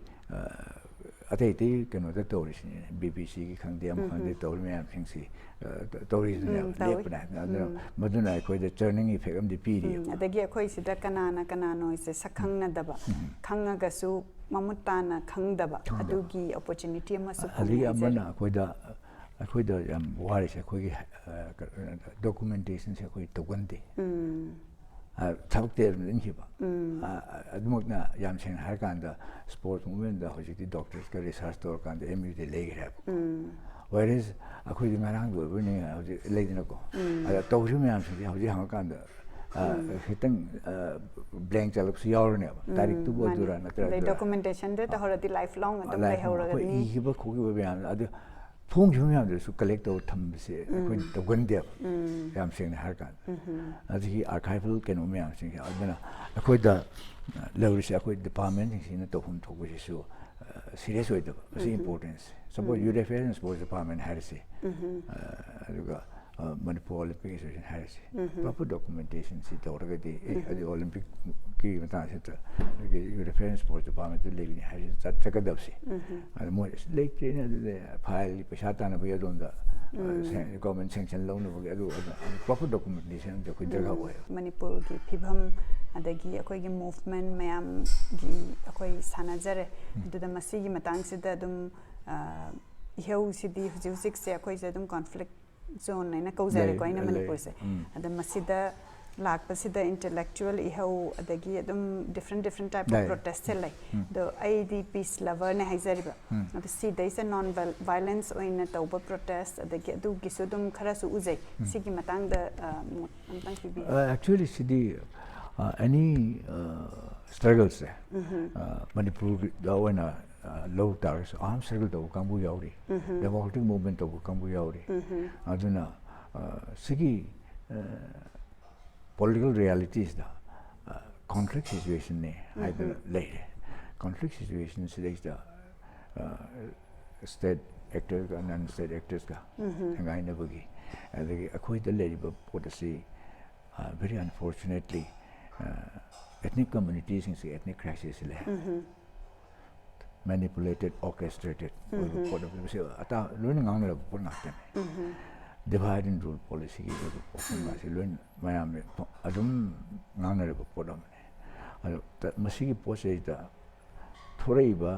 ꯑꯇꯩ ꯑꯇꯩ ꯀꯩꯅꯣꯗ ꯇꯧꯔꯤꯁꯤꯅꯦ, ꯕꯤ ꯕꯤ ꯁꯤꯒꯤ ꯈꯪꯗꯦ ꯑꯃ ꯈꯪꯗꯦ ꯇꯧꯔꯤ ꯃꯌꯥꯝꯁꯤꯡꯁꯤ ꯑ, ꯇꯧꯔꯤꯁꯤꯅꯦꯕ, ꯎꯝ, ꯇꯧꯏ꯫ ꯂꯦꯞꯄꯅꯦ ꯍꯥꯏꯕꯅꯦ꯫ ꯑꯗꯨꯅ ꯃꯗꯨꯅ ꯑꯩꯈꯣꯏꯗ ꯆꯔꯅꯤꯡ ꯏꯐꯦꯛ ꯑꯃꯗꯤ ꯄꯤꯔꯤ꯫ ꯎꯝ, ꯑꯗꯒꯤ ꯑꯩꯈꯣꯏ ꯁꯤꯗ ꯀꯅꯥꯅ ꯀꯅꯥꯅꯣꯁꯦ ꯁꯛ ꯈꯪꯅꯗꯕ, ꯈꯪꯉꯒꯁꯨ ꯃꯃꯨꯠ ꯇꯥꯅ ꯈꯪꯗꯕ, ꯑꯗꯨꯒꯤ ꯑꯣꯄꯣꯔꯆꯨꯅꯤꯇꯤ ꯑꯃꯁꯨ ꯐꯪꯉꯦ ꯑꯗꯒꯤ ꯍꯥꯏꯖꯔꯤ꯫ ꯑꯃꯅ ꯑꯩꯈꯣꯏꯗ ꯑꯩꯈꯣꯏꯗ ꯌꯥꯝ ꯋꯥꯔꯤꯁꯦ ꯑꯩꯈꯣꯏꯒꯤ ꯗꯣꯀꯨꯃꯦꯟꯇꯦꯁꯟꯁꯦ ꯑꯩꯈꯣꯏ ꯇꯧꯒꯟꯗꯦ꯫ ꯎꯝ, ꯊꯕꯛꯇꯤ ꯑꯗꯨꯝ ꯏꯟꯈꯤꯕ꯫ ꯑꯗꯨꯃꯛꯅ ꯌꯥꯝ ꯁꯦꯡꯅ ꯍꯥꯏꯔꯀꯥꯟꯗ ꯁ꯭ꯄꯣꯔꯠꯁ ꯃꯨꯚꯃꯦꯟꯗ ꯍꯧꯖꯤꯛꯇꯤ ꯗꯣꯛꯇꯔꯁꯀ ꯔꯤꯁꯔꯁ ꯇꯧꯔꯀꯥꯟꯗ ꯑꯦꯝ ꯌꯨꯗ ꯂꯩꯈ꯭ꯔꯦꯕ꯫ ꯋꯦꯔꯦꯁ ꯑꯩꯈꯣꯏꯗꯤ ꯉꯔꯥꯡꯒꯤ ꯑꯣꯏꯕꯅꯤ ꯍꯧꯖꯤꯛ ꯂꯩꯗꯅꯀꯣ꯫ ꯑꯗ ꯇꯧꯔꯤꯕ ꯃꯌꯥꯝꯁꯤꯡꯁꯦ ꯍꯧꯖꯤꯛ ꯍꯪꯉꯀꯥꯟꯗ ꯈꯤꯇꯪ ꯕ꯭ꯂꯦꯡ ꯆꯠꯂꯛꯄꯁꯨ ꯌꯥꯎꯔꯅꯦꯕ꯫ ꯇꯥꯔꯤꯛꯇꯨꯕꯨ ꯑꯗꯨꯔꯥ ꯅꯠꯇ꯭ꯔꯒ ꯑꯗꯨꯔꯥ꯫ ꯗꯣꯀꯨꯃꯦꯟꯇꯦꯁꯟꯗ ꯇꯧꯍꯧꯔꯗꯤ ꯂꯥꯏꯐ ꯂꯣꯡ ꯑꯗꯨꯝ ꯂꯩꯍꯧꯔꯒꯅꯤ꯫ ꯏꯈꯤꯕ ꯈꯣꯠꯈꯤꯕ ꯃꯌꯥꯝꯗꯣ ꯑꯗꯨ ꯐꯣꯡꯈꯤꯕ ꯃꯌꯥꯝꯗꯨꯁꯨ ꯀꯂꯦꯛ ꯇꯧꯔ ꯊꯝꯕꯁꯦ ꯑꯩꯈꯣꯏꯅ ꯇꯧꯒꯟꯗꯦꯕ꯫ ꯌꯥꯝ ꯁꯦꯡꯅ ꯍꯥꯏꯔꯀꯥꯟꯗ ꯑꯗꯨꯒꯤ ꯑꯥꯔꯀꯥꯏꯚꯦꯜ ꯀꯩꯅꯣ ꯃꯌꯥꯝꯁꯤꯡꯁꯦ ꯑꯗꯨꯅ ꯑꯩꯈꯣꯏꯗ ꯂꯩꯔꯤꯁꯦ ꯑꯩꯈꯣꯏ ꯗꯤꯄꯥꯔꯠꯃꯦꯟꯁꯤꯡꯁꯤꯅ ꯇꯧꯐꯝ ꯊꯣꯛꯄꯁꯤꯁꯨ ꯁꯤꯔꯤꯌꯁ ꯑꯣꯏꯗꯕ ꯃꯁꯤ importance. Suppose youth affairs and sports department ꯍꯥꯏꯔꯁꯤ꯫ ꯑꯗꯨꯒ ꯃꯅꯤꯄꯨꯔ ꯑꯣꯂꯤꯝꯄꯤꯛ ꯑꯦꯁꯣꯁꯤꯌꯦꯁꯟ ꯍꯥꯏꯔꯁꯤ꯫ ꯄ꯭ꯔꯣꯄꯔ ꯗꯣꯀꯨꯃꯦꯟꯇꯦꯁꯟꯁꯤ ꯇꯧꯔꯒꯗꯤ ꯑꯦ ꯑꯗꯨ ꯑꯣꯂꯤꯝꯄꯤꯛꯀꯤ ꯃꯇꯥꯡꯁꯤꯗ ꯑꯩꯈꯣꯏꯒꯤ youth affairs and sports department ꯂꯩꯕꯅꯤ ꯍꯥꯏꯔꯁꯤ ꯆꯠꯆꯒꯗꯕꯁꯦ꯫ ꯑꯗ ꯃꯣꯏ ꯑꯁ ꯂꯩꯇ꯭ꯔꯦꯅꯦ ꯑꯗꯨꯗꯤ ꯐꯥꯏꯜꯒꯤ ꯄꯩꯁꯥ ꯇꯥꯟꯅꯕꯒꯤ ꯑꯗꯣꯝꯗ ꯒꯣꯔꯃꯦꯟ ꯁꯦꯡꯁꯟ ꯂꯧꯅꯕꯒꯤ ꯑꯗꯨ ꯄ꯭ꯔꯣꯄꯔ ꯗꯣꯀꯨꯃꯦꯟꯇꯦꯁꯟ ꯑꯩꯈꯣꯏ ꯗꯔꯀꯥꯔ ꯑꯣꯏꯌꯦꯕ꯫ ꯃꯅꯤꯄꯨꯔꯒꯤ ꯐꯤꯕꯝ ꯑꯗꯒꯤ ꯑꯩꯈꯣꯏꯒꯤ ꯃꯨꯚꯃꯦꯟ ꯃꯌꯥꯝꯒꯤ ꯑꯩꯈꯣꯏ ꯁꯥꯟꯅꯖꯔꯦ꯫ ꯑꯗꯨꯗ ꯃꯁꯤꯒꯤ ꯃꯇꯥꯡꯁꯤꯗ ꯑꯗꯨꯝ ꯏꯍꯧꯁꯤꯗꯤ ꯍꯧꯖꯤꯛ ꯍꯧꯖꯤꯛꯁꯦ ꯑꯩꯈꯣꯏꯁꯦ ꯑꯗꯨꯝ ꯀꯣꯟꯐ꯭ꯂꯤꯛ ꯖꯣꯟ ꯍꯥꯏꯅ ꯀꯧꯖꯔꯦꯀꯣ ꯑꯩꯅ ꯃꯅꯤꯄꯨꯔꯁꯦ꯫ ꯑꯗ ꯃꯁꯤꯗ ꯂꯥꯛꯄꯁꯤꯗ ꯏꯟꯇꯦꯂꯦꯛꯆꯨꯋꯦꯜ ꯏꯍꯧ ꯑꯗꯒꯤ ꯑꯗꯨꯝ ꯗꯤꯐ꯭ꯔꯦꯟ ꯗꯤꯐ꯭ꯔꯦꯟ ꯇꯥꯏꯞ ꯑꯣꯐ ꯄ꯭ꯔꯣꯇꯦꯁꯁꯦ ꯂꯩ꯫ ꯑꯗꯣ ꯑꯩꯗꯤ ꯄꯤꯁ ꯂꯚꯔꯅꯦ ꯍꯥꯏꯖꯔꯤꯕ꯫ ꯑꯗꯣ ꯁꯤꯗꯩꯁꯤꯗ ꯅꯣꯟ ꯚꯥꯏꯂꯦꯟꯁ ꯑꯣꯏꯅ ꯇꯧꯕ ꯄ꯭ꯔꯣꯇꯦꯁ ꯑꯗꯒꯤ ꯑꯗꯨꯒꯤꯁꯨ ꯑꯗꯨꯝ ꯈꯔꯁꯨ ꯎꯖꯩ꯫ ꯁꯤꯒꯤ ꯃꯇꯥꯡꯗ ꯃꯣꯠ ꯑꯝꯇꯪ ꯄꯤꯕꯤꯌꯨ꯫ ꯑꯦꯛꯆꯨꯋꯦꯂꯤ ꯁꯤꯗꯤ ꯑꯦꯅꯤ ꯁ꯭ꯇ꯭ꯔꯒꯜꯁꯦ ꯃꯅꯤꯄꯨꯔꯗ ꯑꯣꯏꯅ ꯂꯧ ꯇꯥꯔꯒꯁꯨ ꯑꯥꯔꯝ ꯁ꯭ꯇ꯭ꯔꯒꯜ ꯇꯧꯕ ꯀꯥꯡꯕꯨ ꯌꯥꯎꯔꯤ꯫ ꯗꯦꯃꯣꯀ꯭ꯔꯦꯇꯤꯛ ꯃꯨꯚꯃꯦꯟ ꯇꯧꯕ ꯀꯥꯡꯕꯨ ꯌꯥꯎꯔꯤ꯫ ꯑꯗꯨꯅ ꯁꯤꯒꯤ ꯄꯣꯂꯤꯇꯤꯀꯦꯜ ꯔꯤꯌꯦꯂꯤꯇꯤꯁꯗ ꯀꯣꯟꯐ꯭ꯂꯤꯛ ꯁꯤꯆꯨꯋꯦꯁꯟꯅꯦ ꯍꯥꯏꯗꯅ ꯂꯩꯔꯦ꯫ ꯀꯣꯟꯐ꯭ꯂꯤꯛ ꯁꯤꯆꯨꯋꯦꯁꯟꯁꯤꯗꯩꯁꯤꯗ ꯁ꯭ꯇꯦꯠ ꯑꯦꯛꯇꯔꯒ ꯅꯟ ꯁ꯭ꯇꯦꯠ ꯑꯦꯛꯇꯔꯁꯀ ꯊꯦꯡꯒꯥꯏꯅꯕꯒꯤ ꯑꯗꯒꯤ ꯑꯩꯈꯣꯏꯗ ꯂꯩꯔꯤꯕ ꯄꯣꯠ ꯑꯁꯤ very unfortunately ethnic ꯀꯝꯃ꯭ꯌꯨꯅꯤꯇꯤꯁꯤꯡꯁꯦ ethnic crisis ꯂꯩ꯫ ꯃꯦꯅꯤꯄꯨꯂꯦꯇꯦꯠ ꯑꯣꯔꯀꯦꯁꯇ꯭ꯔꯦꯇꯦꯠ ꯑꯣꯏꯕ ꯄꯣꯠ ꯑꯃ ꯃꯁꯤ ꯑꯇꯥ ꯂꯣꯏꯅ ꯉꯥꯡꯅꯔꯕ ꯄꯣꯠ ꯉꯥꯛꯇꯅꯤ꯫ ꯗꯤꯚꯥꯏꯠ ꯑꯦꯟ ꯔꯨꯜ ꯄꯣꯂꯤꯁꯤꯒꯤ ꯑꯣꯏꯕ ꯄꯣꯠ ꯑꯁꯤ ꯂꯣꯏꯅ ꯃꯌꯥꯝꯅ ꯑꯗꯨꯝ ꯉꯥꯡꯅꯔꯕ ꯄꯣꯠ ꯑꯃꯅꯤ꯫ ꯑꯗꯣ ꯃꯁꯤꯒꯤ ꯄꯣꯠꯁꯤꯗꯩꯗ ꯊꯣꯔꯛꯏꯕ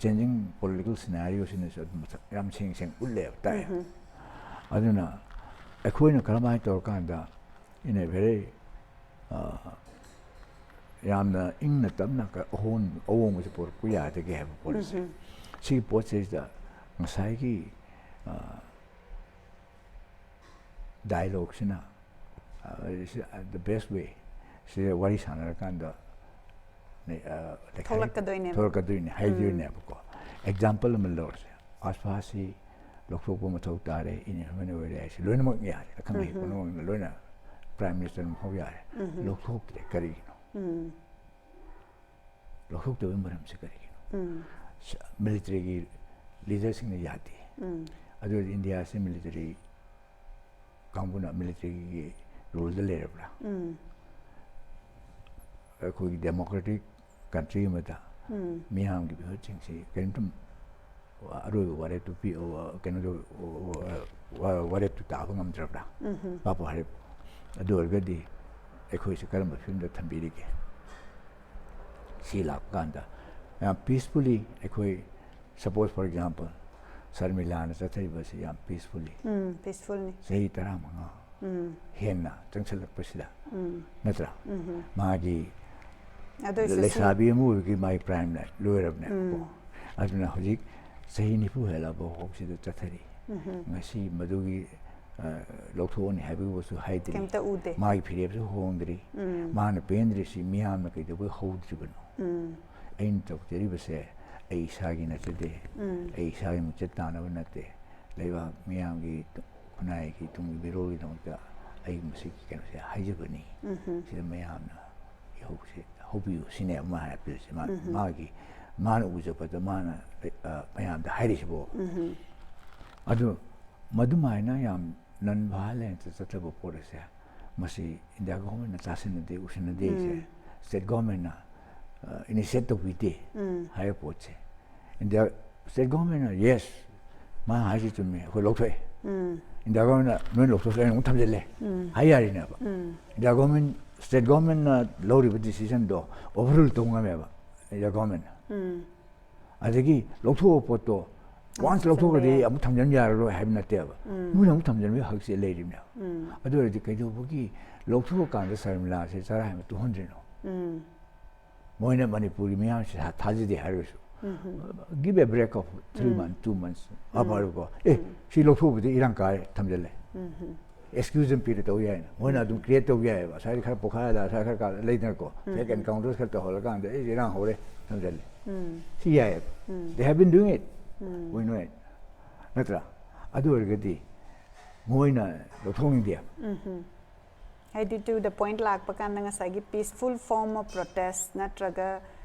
ꯆꯦꯟꯖꯤꯡ ꯄꯣꯂꯤꯇꯤꯀꯦꯜ ꯁꯤꯅꯥꯔꯤꯑꯣꯁꯤꯅꯁꯨ ꯑꯗꯨꯝ ꯃꯁꯛ ꯌꯥꯝ ꯁꯦꯡ ꯁꯦꯡ ꯎꯠꯂꯦꯕ ꯇꯥꯛꯑꯦ꯫ ꯑꯗꯨꯅ ꯑꯩꯈꯣꯏꯅ ꯀꯔꯝꯍꯥꯏꯅ ꯇꯧꯔꯀꯥꯟꯗ in a very, uh, ꯌꯥꯝꯅ ꯏꯪꯅ ꯇꯞꯅ ꯑꯍꯣꯡꯕꯁꯦ ꯄꯨꯔꯛꯄ ꯌꯥꯗꯒꯦ ꯍꯥꯏꯕ ꯄꯣꯠꯁꯦ꯫ ꯁꯤꯒꯤ ꯄꯣꯠꯁꯤꯗ ꯉꯁꯥꯏꯒꯤ dialogueꯁꯤꯅ, uh, the best way, ꯁꯤꯗ ꯋꯥꯔꯤ ꯁꯥꯟꯅꯔꯀꯥꯟꯗ ꯊꯣꯛꯂꯛꯀꯗꯣꯏꯅꯦ, ꯍꯥꯏꯗꯣꯏꯅꯦꯕꯀꯣ꯫ Example ꯑꯃ ꯂꯧꯔꯁꯦ, ꯑꯁꯐꯥꯁꯤ ꯂꯧꯊꯣꯛꯄ ꯃꯊꯧ ꯇꯥꯔꯦ, ꯏꯟ ꯍ꯭ꯌꯨꯃꯦꯟ ꯑꯣꯏꯔꯦ ꯍꯥꯏꯁꯦ ꯂꯣꯏꯅꯃꯛ ꯌꯥꯔꯦ, ꯑꯈꯪ ꯑꯍꯩ ꯄꯨꯝꯅꯃꯛꯅ ꯂꯣꯏꯅ Prime Minister ꯐꯥꯎ ꯌꯥꯔꯦ꯫ ꯂꯧꯊꯣꯛꯇ꯭ꯔꯦ, ꯀꯔꯤꯒꯤꯅꯣ? ꯂꯧꯊꯣꯛꯇꯕꯒꯤ ꯃꯔꯝꯁꯦ ꯀꯔꯤꯒꯤꯅꯣ? Militaryꯒꯤ leaderꯁꯤꯡꯅ ꯌꯥꯗꯦ꯫ ꯑꯗꯨ ꯑꯣꯏꯔꯗꯤ ꯏꯟꯗꯤꯌꯥꯁꯤ military ꯀꯥꯡꯕꯨꯅ militaryꯒꯤ ruleꯗ ꯂꯩꯔꯕ꯭ꯔꯥ? ꯑꯩꯈꯣꯏꯒꯤ democratic country ꯑꯃꯗ ꯃꯤꯌꯥꯝꯒꯤ ꯃꯤꯍꯨꯠꯁꯤꯡꯁꯤ ꯀꯔꯤꯝꯇ ꯑꯔꯣꯏꯕ ꯋꯥꯔꯦꯞꯇꯨ ꯄꯤ-, ꯀꯩꯅꯣꯗꯨ, ꯋꯥꯔꯦꯞꯇꯨ ꯇꯥꯕ ꯉꯝꯗ꯭ꯔꯕ꯭ꯔꯥ? ꯄꯥꯄꯨ ꯍꯥꯏꯔꯤꯕ꯫ ꯑꯗꯨ ꯑꯣꯏꯔꯒꯗꯤ ꯑꯩꯈꯣꯏꯁꯤ ꯀꯔꯝꯕ ꯐꯤꯕꯝꯗ ꯊꯝꯕꯤꯔꯤꯒꯦ? ꯁꯤ ꯂꯥꯛꯄ ꯀꯥꯟꯗ ꯌꯥꯝ peacefully ꯑꯩꯈꯣꯏ, suppose for example, ꯁꯔꯃꯤꯂꯥꯅ ꯆꯠꯊꯔꯤꯕꯁꯤ ꯌꯥꯝ peacefully, ꯎꯝ, peacefulꯅꯤ꯫ ꯆꯍꯤ ꯇꯔꯥꯃꯉꯥ ꯎꯝ꯫ ꯍꯦꯟꯅ ꯆꯪꯁꯤꯜꯂꯛꯄꯁꯤꯗ, ꯎꯝ꯫ ꯅꯠꯇ꯭ꯔꯥ? ꯎꯝ꯫ ꯃꯥꯒꯤ ꯑꯗꯨ ꯑꯣꯏꯔꯁꯨ ꯁꯤ ꯂꯩꯁꯥꯕꯤ ꯑꯃ ꯑꯣꯏꯕꯒꯤ ꯃꯥꯒꯤ primeꯅ ꯂꯣꯏꯔꯕꯅꯦꯕꯀꯣ꯫ ꯎꯝ꯫ ꯑꯗꯨꯅ ꯍꯧꯖꯤꯛ ꯆꯍꯤ ꯅꯤꯐꯨ ꯍꯦꯜꯂꯕ ꯐꯥꯎꯁꯤꯗ ꯆꯠꯊꯔꯤ꯫ ꯎꯝ꯫ ꯉꯁꯤ ꯃꯗꯨꯒꯤ, ꯑ, ꯂꯧꯊꯣꯛꯑꯅꯤ ꯍꯥꯏꯕꯒꯤ ꯄꯣꯠꯁꯨ ꯍꯥꯏꯗ꯭ꯔꯤ꯫ ꯀꯩꯝꯇ ꯎꯗꯦ꯫ ꯃꯥꯒꯤ ꯐꯤꯔꯦꯞꯁꯨ ꯍꯣꯡꯗ꯭ꯔꯤ꯫ ꯎꯝ꯫ ꯃꯥꯅ ꯄꯦꯟꯗ꯭ꯔꯤꯁꯤ ꯃꯤꯌꯥꯝꯅ ꯀꯩꯗꯧꯕꯩ ꯍꯧꯗ꯭ꯔꯤꯕꯅꯣ? ꯎꯝ꯫ ꯑꯩꯅ ꯇꯧꯖꯔꯤꯕꯁꯦ ꯑꯩ ꯏꯁꯥꯒꯤ ꯅꯠꯆꯗꯦ꯫ ꯎꯝ꯫ ꯑꯩ ꯏꯁꯥꯒꯤ ꯃꯤꯡꯆꯠ ꯇꯥꯅꯕ ꯅꯠꯇꯦ꯫ ꯂꯩꯕꯥꯛ ꯃꯤꯌꯥꯝꯒꯤ ꯈꯨꯟꯅꯥꯏꯒꯤ ꯇꯨꯡꯒꯤ ꯃꯤꯔꯣꯜꯒꯤꯗꯃꯛꯇ ꯑꯩ ꯃꯁꯤꯒꯤ ꯀꯩꯅꯣꯁꯦ ꯍꯥꯏꯖꯕꯅꯤ꯫ ꯎꯝꯍꯨꯝ꯫ ꯁꯤꯗ ꯃꯌꯥꯝꯅ ꯏꯍꯧꯁꯦ ꯍꯧꯕꯤꯌꯨ ꯁꯤꯅꯦꯕ ꯃꯥ ꯍꯥꯏꯔꯛꯄꯁꯦ꯫ ꯃꯥ-, ꯎꯝꯍꯨꯝ꯫ ꯃꯥꯒꯤ, ꯃꯥꯅ ꯎꯖꯕꯗ ꯃꯥꯅ, ꯑ, ꯃꯌꯥꯝꯗ ꯍꯥꯏꯔꯤꯁꯤꯕꯨ꯫ ꯎꯝꯍꯨꯝ꯫ ꯑꯗꯨ ꯃꯗꯨꯃꯥꯏꯅ ꯌꯥꯝ non violent ꯆꯠꯊꯕ ꯄꯣꯠ ꯑꯁꯦ ꯃꯁꯤ ꯏꯟꯗꯤꯌꯥ governmentꯅ ꯇꯥꯁꯤꯟꯅꯗꯦ, ꯎꯁꯤꯟꯅꯗꯦ ꯁꯦ꯫ ꯎꯝ꯫ State governmentꯅ, ꯑ, initiate ꯇꯧꯕꯤꯗꯦ ꯎꯝ꯫ ꯍꯥꯏꯕ ꯄꯣꯠꯁꯦ꯫ ꯏꯟꯗꯤꯌꯥ state governmentꯅ, yes, ꯃꯥ ꯍꯥꯏꯁꯤ ꯆꯨꯝꯃꯦ, ꯑꯩꯈꯣꯏ ꯂꯧꯊꯣꯛꯑꯦ꯫ ꯎꯝ꯫ ꯏꯟꯗꯤꯌꯥ governmentꯅ ꯅꯣꯏ ꯂꯧꯊꯣꯛꯑꯁꯨ ꯑꯩꯅ ꯑꯃꯨꯛ ꯊꯝꯖꯤꯜꯂꯦ ꯎꯝ꯫ ꯍꯥꯏ ꯌꯥꯔꯤꯅꯦꯕ꯫ ꯎꯝ꯫ ꯏꯟꯗꯤꯌꯥ government, state governmentꯅ ꯂꯧꯔꯤꯕ decisionꯗꯣ overrule ꯇꯧ ꯉꯝꯃꯦꯕ ꯏꯟꯗꯤꯌꯥ governmentꯅ꯫ ꯎꯝ꯫ ꯑꯗꯒꯤ ꯂꯧꯊꯣꯛꯑꯕ ꯄꯣꯠꯇꯣ ꯋꯥꯟꯁ ꯂꯧꯊꯣꯛꯈ꯭ꯔꯗꯤ ꯑꯃꯨꯛ ꯊꯝꯖꯤꯟ ꯌꯥꯔꯔꯣꯏ ꯍꯥꯏꯕ ꯅꯠꯇꯦꯕ꯫ ꯃꯣꯏꯅ ꯑꯃꯨꯛ ꯊꯝꯖꯤꯟꯕꯒꯤ ꯍꯛꯁꯦ ꯂꯩꯔꯤꯕꯅꯦꯕ꯫ ꯑꯗꯨ ꯑꯣꯏꯔꯗꯤ ꯀꯩꯗꯧꯕꯒꯤ ꯂꯧꯊꯣꯛꯑꯀꯥꯟꯗ ꯁꯔꯃꯤꯂꯥꯁꯦ ꯆꯔꯥ ꯍꯦꯟꯕ ꯇꯨꯍꯟꯗ꯭ꯔꯤꯅꯣ? ꯃꯣꯏꯅ ꯃꯅꯤꯄꯨꯔꯒꯤ ꯃꯤꯌꯥꯝꯁꯤ ꯊꯥ-, ꯊꯥꯖꯗꯦ ꯍꯥꯏꯔꯒꯁꯨ, give a break of three months, two months, ꯍꯥꯞꯄꯔꯒꯀꯣ, ꯑꯦ, ꯁꯤ ꯂꯧꯊꯣꯛꯎꯕꯗꯤ ꯏꯔꯥꯡ ꯀꯥꯔꯦ, ꯊꯝꯖꯤꯜꯂꯦ꯫ ꯑꯦꯛꯁꯀ꯭ꯌꯨꯖ ꯑꯃ ꯄꯤꯔ ꯇꯧ ꯌꯥꯏꯅ꯫ ꯃꯣꯏꯅ ꯑꯗꯨꯝ ꯀ꯭ꯔꯤꯌꯦꯠ ꯇꯧꯕ ꯌꯥꯏꯑꯕ꯫ ꯉꯁꯥꯏꯗꯤ ꯈꯔ ꯄꯣꯈꯥꯏꯔꯗ, ꯉꯁꯥꯏ ꯈꯔ ꯀꯥ-, ꯂꯩꯗꯅꯀꯣ꯫ ꯐꯦꯛ ꯑꯦꯟꯀꯥꯎꯟꯇꯔꯁ ꯈꯔ ꯇꯧꯍꯜꯂꯀꯥꯟꯗ, ꯑꯩ ꯏꯔꯥꯡ ꯍꯧꯔꯦ, ꯊꯝꯖꯤꯜꯂꯦ꯫ ꯁꯤ ꯌꯥꯏꯑꯕ꯫ They have been doing it. We know it. ꯅꯠꯇ꯭ꯔꯥ? ꯑꯗꯨ ꯑꯣꯏꯔꯒꯗꯤ ꯃꯣꯏꯅ ꯂꯧꯊꯣꯛꯅꯤꯡꯗꯦꯕ꯫ ꯍꯥꯏꯗꯤ, to the point ꯂꯥꯛꯄ ꯀꯥꯟꯗ ꯉꯁꯥꯏꯒꯤ peaceful form of protest ꯅꯠꯇ꯭ꯔꯒ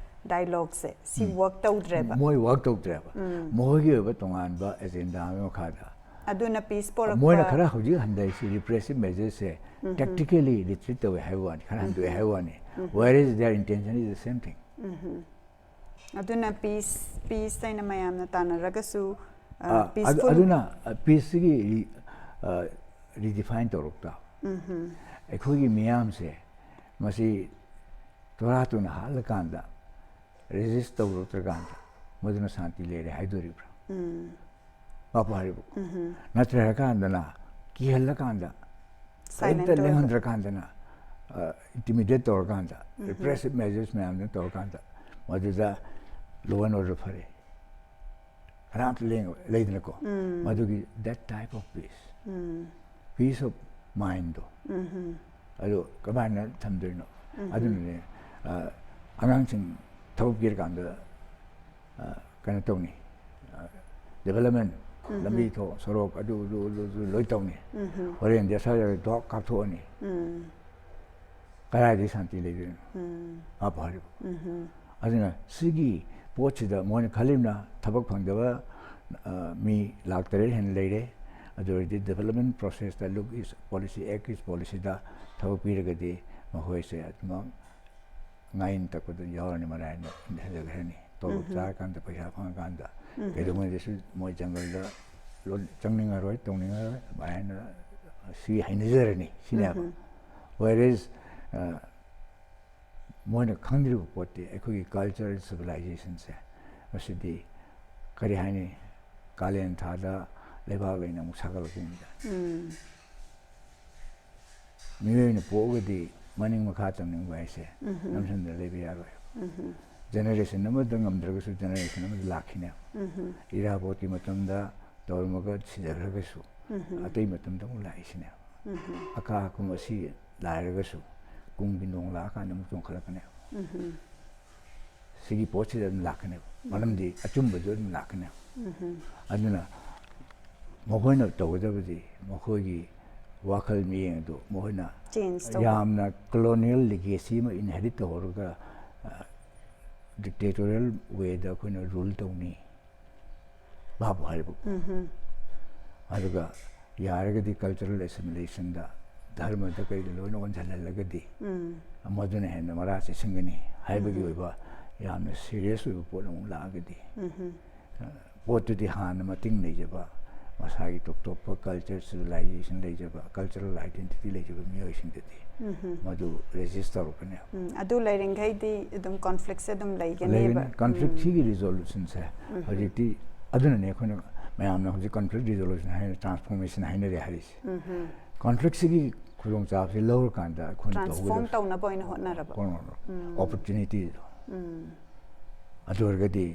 ꯗꯥꯏꯂꯣꯒꯁꯦ ꯁꯤ ꯋꯔꯛ ꯇꯧꯗ꯭ꯔꯦꯕ꯫ ꯃꯣꯏ ꯋꯔꯛ ꯇꯧꯗ꯭ꯔꯦꯕ꯫ ꯃꯈꯣꯏꯒꯤ ꯑꯣꯏꯕ ꯇꯣꯉꯥꯟꯕ ꯑꯦꯖꯦꯟꯗꯥ ꯑꯃꯒꯤ ꯃꯈꯥꯗ꯫ ꯑꯗꯨꯅ ꯄꯤꯁ ꯃꯣꯏꯅ ꯄꯣꯔꯛꯄ ꯈꯔ ꯍꯧꯖꯤꯛ ꯍꯟꯊꯔꯤꯁꯤ ꯔꯤꯄ꯭ꯔꯦꯁꯤꯞ ꯃꯦꯖꯔꯁꯦ ꯇꯦꯛꯇꯤꯀꯦꯂꯤ ꯔꯤꯇ꯭ꯔꯤꯠ ꯇꯧꯋꯦ ꯍꯥꯏꯕ ꯋꯥꯅꯤ, ꯈꯔ ꯍꯟꯊꯣꯛꯑꯦ ꯍꯥꯏꯕ ꯋꯥꯅꯤ꯫ Whereas their intention is the same thing. ꯑꯗꯨꯅ ꯄꯤꯁ ꯄꯤꯁ ꯍꯥꯏꯅ ꯃꯌꯥꯝꯅ ꯇꯥꯟꯅꯔꯒꯁꯨ, ꯑ, ꯑ, ꯑꯗꯨ- peaceful ꯑꯗꯨꯅ ꯄꯤꯁꯁꯤꯒꯤ ꯔꯤꯗꯤꯐꯥꯏꯟ ꯇꯧꯔꯛꯇ ꯑꯩꯈꯣꯏꯒꯤ ꯃꯤꯌꯥꯝꯁꯦ ꯃꯁꯤ ꯇꯣꯔꯥ ꯇꯨꯅ ꯍꯥꯠꯂꯀꯥꯟꯗ ꯔꯦꯖꯤꯁ ꯇꯧꯔꯛꯇ꯭ꯔꯀꯥꯟꯗ ꯃꯗꯨꯅ ꯁꯥꯟꯇꯤ ꯂꯩꯔꯦ ꯍꯥꯏꯗꯣꯔꯤꯕ꯭ꯔꯥ? ꯄꯥꯄ ꯍꯥꯏꯔꯤꯕ ꯅꯠꯇ꯭ꯔꯀꯥꯟꯗꯅ ꯀꯤꯍꯜꯂꯀꯥꯟꯗ Silent ꯀꯔꯤꯝꯇ ꯑꯣꯏꯕ꯫ ꯂꯦꯡꯍꯟꯗ꯭ꯔꯀꯥꯟꯗꯅ, ꯏꯟꯇꯤꯃꯤꯗꯦꯠ ꯇꯧꯔꯀꯥꯟꯗ, ꯔꯤꯄ꯭ꯔꯦꯁꯤꯞ ꯃꯦꯖꯔꯁ ꯃꯌꯥꯝꯗꯨꯅ ꯇꯧꯔꯀꯥꯟꯗ ꯃꯗꯨꯗ ꯂꯣ ꯑꯦꯟ ꯑꯣꯔꯗꯔ ꯐꯔꯦ, ꯀꯅꯥꯝꯇ ꯂꯦꯡ ꯂꯩꯗꯅꯀꯣ꯫ ꯃꯗꯨꯒꯤ that type of peace, peace of mindꯗꯣ ꯑꯗꯨ ꯀꯃꯥꯏꯅ ꯊꯝꯗꯣꯏꯅꯣ? ꯑꯗꯨꯅꯅꯦ, ꯑ, ꯑꯉꯥꯡꯁꯤꯡ ꯊꯕꯛ ꯄꯤꯔꯀꯥꯟꯗ, ꯑ, ꯀꯩꯅꯣ ꯇꯧꯅꯤ, ꯗꯦꯕꯂꯞꯃꯦꯟ, ꯂꯝꯕꯤ ꯊꯣꯡ, ꯁꯣꯔꯣꯛ, ꯑꯗꯨ ꯑꯗꯨ ꯑꯗꯨ ꯑꯗꯨ ꯂꯣꯏ ꯇꯧꯅꯤ꯫ ꯍꯣꯔꯦꯟꯗꯤ ꯑꯁ꯭ꯋꯥꯏꯗ ꯗꯣꯛ ꯀꯥꯞꯊꯣꯛꯑꯅꯤ꯫ ꯀꯗꯥꯏꯗꯒꯤ ꯁꯥꯟꯇꯤ ꯂꯩꯗꯣꯏꯅꯣ? ꯄꯥꯄ ꯍꯥꯏꯔꯤꯕ꯫ ꯑꯗꯨꯅ ꯁꯤꯒꯤ ꯄꯣꯠꯁꯤꯗ ꯃꯣꯏꯅ ꯈꯜꯂꯤꯕꯅ ꯊꯕꯛ ꯐꯪꯗꯕ, ꯑ, ꯃꯤ ꯂꯥꯛ ꯇꯔꯦꯠ ꯍꯦꯟꯅ ꯂꯩꯔꯦ꯫ ꯑꯗꯨ ꯑꯣꯏꯔꯗꯤ ꯗꯦꯕꯂꯞꯃꯦꯟ ꯄ꯭ꯔꯣꯁꯦꯁꯇ ꯂꯨꯛ ꯏꯁ ꯄꯣꯂꯤꯁꯤ, ꯑꯦꯛ ꯏꯁ ꯄꯣꯂꯤꯁꯤꯗ ꯊꯕꯛ ꯄꯤꯔꯒꯗꯤ ꯃꯈꯣꯏꯁꯦ ꯑꯗꯨꯃꯛ ꯉꯥꯏꯟ ꯇꯛꯄꯗ ꯌꯥꯎꯔꯅꯤ, ꯃꯔꯥꯏꯅ ꯍꯟꯖꯈ꯭ꯔꯅꯤ꯫ ꯇꯣꯂꯣꯞ ꯆꯥꯔꯀꯥꯟꯗ, ꯄꯩꯁꯥ ꯐꯪꯉꯀꯥꯟꯗ ꯀꯩꯗꯧꯉꯩꯗꯁꯨ ꯃꯣꯏ ꯖꯪꯒꯜꯗ ꯂꯣꯟ-, ꯆꯪꯅꯤꯡꯉꯔꯣꯏ, ꯇꯧꯅꯤꯡꯉꯔꯣꯏ꯫ ꯑꯗꯨꯃꯥꯏꯅ ꯁꯤ ꯍꯩꯅꯖꯔꯅꯤ ꯁꯤꯅꯦꯕ꯫ Whereas, ꯑ, ꯃꯣꯏꯅ ꯈꯪꯗ꯭ꯔꯤꯕ ꯄꯣꯠꯇꯤ ꯑꯩꯈꯣꯏꯒꯤ ꯀꯜꯆꯔꯦꯜ ꯁꯤꯚꯤꯂꯥꯏꯖꯦꯁꯟꯁꯦ ꯃꯁꯤꯗꯤ ꯀꯔꯤ ꯍꯥꯏꯅꯤ, ꯀꯥꯂꯦꯟ ꯊꯥꯗ ꯂꯩꯕꯥꯛ ꯂꯩꯅ ꯑꯃꯨꯛ ꯁꯥꯒꯠꯂꯛꯄꯅꯤꯗ꯫ ꯎꯝ꯫ ꯃꯤꯑꯣꯏꯅ ꯄꯣꯛꯑꯒꯗꯤ ꯃꯅꯤꯡ ꯃꯈꯥ ꯇꯝꯅꯤꯡꯕ ꯍꯥꯏꯁꯦ ꯎꯝꯍꯨꯝ꯫ ꯅꯝꯁꯤꯟꯗ ꯂꯩꯕ ꯌꯥꯔꯣꯏ꯫ ꯎꯝꯍꯨꯝ꯫ ꯖꯦꯅꯦꯔꯦꯁꯟ ꯑꯃꯗ ꯉꯝꯗ꯭ꯔꯒꯁꯨ ꯖꯦꯅꯦꯔꯦꯁꯟ ꯑꯃꯗ ꯂꯥꯛꯈꯤꯅꯦꯕ꯫ ꯎꯝꯍꯨꯝ꯫ ꯏꯔꯥꯕꯣꯠꯀꯤ ꯃꯇꯝꯗ ꯇꯧꯔꯝꯃꯒ ꯁꯤꯖꯈ꯭ꯔꯒꯁꯨ ꯎꯝꯍꯨꯝ꯫ ꯑꯇꯩ ꯃꯇꯝꯗ ꯑꯃꯨꯛ ꯂꯥꯛꯏꯁꯤꯅꯦꯕ꯫ ꯎꯝꯍꯨꯝ꯫ ꯑꯀꯥ ꯑꯀꯨꯝ ꯑꯁꯤ ꯂꯥꯏꯔꯒꯁꯨ ꯀꯨꯝꯒꯤ ꯅꯣꯡ ꯂꯥꯛꯑꯀꯥꯟꯗ ꯑꯃꯨꯛ ꯆꯣꯡꯈꯠꯂꯛꯀꯅꯦꯕ꯫ ꯎꯝꯍꯨꯝ꯫ ꯁꯤꯒꯤ ꯄꯣꯠꯁꯤꯗ ꯑꯗꯨꯝ ꯂꯥꯛꯀꯅꯦꯕ꯫ ꯎꯝ꯫ ꯃꯔꯝꯗꯤ ꯑꯆꯨꯝꯕꯗꯨ ꯑꯗꯨꯝ ꯂꯥꯛꯀꯅꯦꯕ꯫ ꯎꯝꯍꯨꯝ꯫ ꯑꯗꯨꯅ ꯃꯈꯣꯏꯅ ꯇꯧꯒꯗꯕꯗꯤ ꯃꯈꯣꯏꯒꯤ ꯋꯥꯈꯜ ꯃꯤꯠꯌꯦꯡ ꯑꯗꯨ ꯃꯈꯣꯏꯅ change ꯇꯧꯕ꯫ ꯌꯥꯝꯅ colonial legacy ꯑꯃ inherit ꯇꯧꯍꯧꯔꯒ, ꯑ, dictatorial way ꯗ ꯑꯩꯈꯣꯏꯅ rule ꯇꯧꯅꯤ꯫ ꯚꯥꯕ ꯍꯥꯏꯕ꯫ ꯎꯝꯍꯨꯝ꯫ ꯑꯗꯨꯒ ꯌꯥꯔꯒꯗꯤ cultural assimilation ꯗ ꯙꯔꯃꯗ ꯀꯩꯗ ꯂꯣꯏꯅ ꯑꯣꯟꯁꯤꯜꯍꯜꯂꯒꯗꯤ ꯎꯝ꯫ ꯃꯗꯨꯅ ꯍꯦꯟꯅ ꯃꯔꯥ ꯆꯦꯠꯁꯤꯟꯒꯅꯤ ꯍꯥꯏꯕꯒꯤ ꯎꯝꯍꯨꯝ꯫ ꯑꯣꯏꯕ ꯌꯥꯝꯅ serious ꯑꯣꯏꯕ ꯄꯣꯠ ꯑꯃꯨꯛ ꯂꯥꯛꯑꯒꯗꯤ, ꯎꯝꯍꯨꯝ꯫ ꯑ, ꯄꯣꯠꯇꯨꯗꯤ ꯍꯥꯟꯅ ꯃꯇꯤꯡ ꯂꯩꯖꯕ, ꯃꯁꯥꯒꯤ ꯇꯣꯞ ꯇꯣꯞꯄ culture civilization ꯂꯩꯖꯕ, cultural identity ꯂꯩꯖꯕ ꯃꯤꯑꯣꯏꯁꯤꯡꯗꯗꯤ ꯎꯝꯍꯨꯝ꯫ ꯃꯗꯨ resist ꯇꯧꯔꯛꯀꯅꯦꯕ꯫ ꯎꯝ, ꯑꯗꯨ ꯂꯩꯔꯤꯡꯈꯩꯗꯤ ꯑꯗꯨꯝ conflict ꯁꯦ ꯑꯗꯨꯝ ꯂꯩꯒꯅꯦꯕ꯫ ꯂꯩꯒꯅꯤ꯫ Conflict ꯎꯝ꯫ ꯁꯤꯒꯤ resolution ꯁꯦ ꯎꯝꯍꯨꯝ꯫ ꯍꯧꯖꯤꯛꯇꯤ ꯑꯗꯨꯅꯅꯦ ꯑꯩꯈꯣꯏꯅ ꯃꯌꯥꯝꯅ ꯍꯧꯖꯤꯛ conflict resolution ꯍꯥꯏꯅ transformation ꯍꯥꯏꯅꯔꯦ ꯍꯥꯏꯔꯤꯁꯦ꯫ ꯎꯝꯍꯨꯝ꯫ Conflict ꯁꯤꯒꯤ ꯈꯨꯗꯣꯡꯆꯥꯕꯁꯤ ꯂꯧꯔꯀꯥꯟꯗ ꯑꯩꯈꯣꯏꯅ transform ꯇꯧꯒꯗꯕꯁꯦ ꯇꯧꯅꯕ ꯑꯣꯏꯅ ꯍꯣꯠꯅꯔꯕ꯫ ꯍꯣꯠꯅꯔꯕ꯫ ꯎꯝ꯫ Opportunity ꯗꯣ꯫ ꯎꯝ꯫ ꯑꯗꯨ ꯑꯣꯏꯔꯒꯗꯤ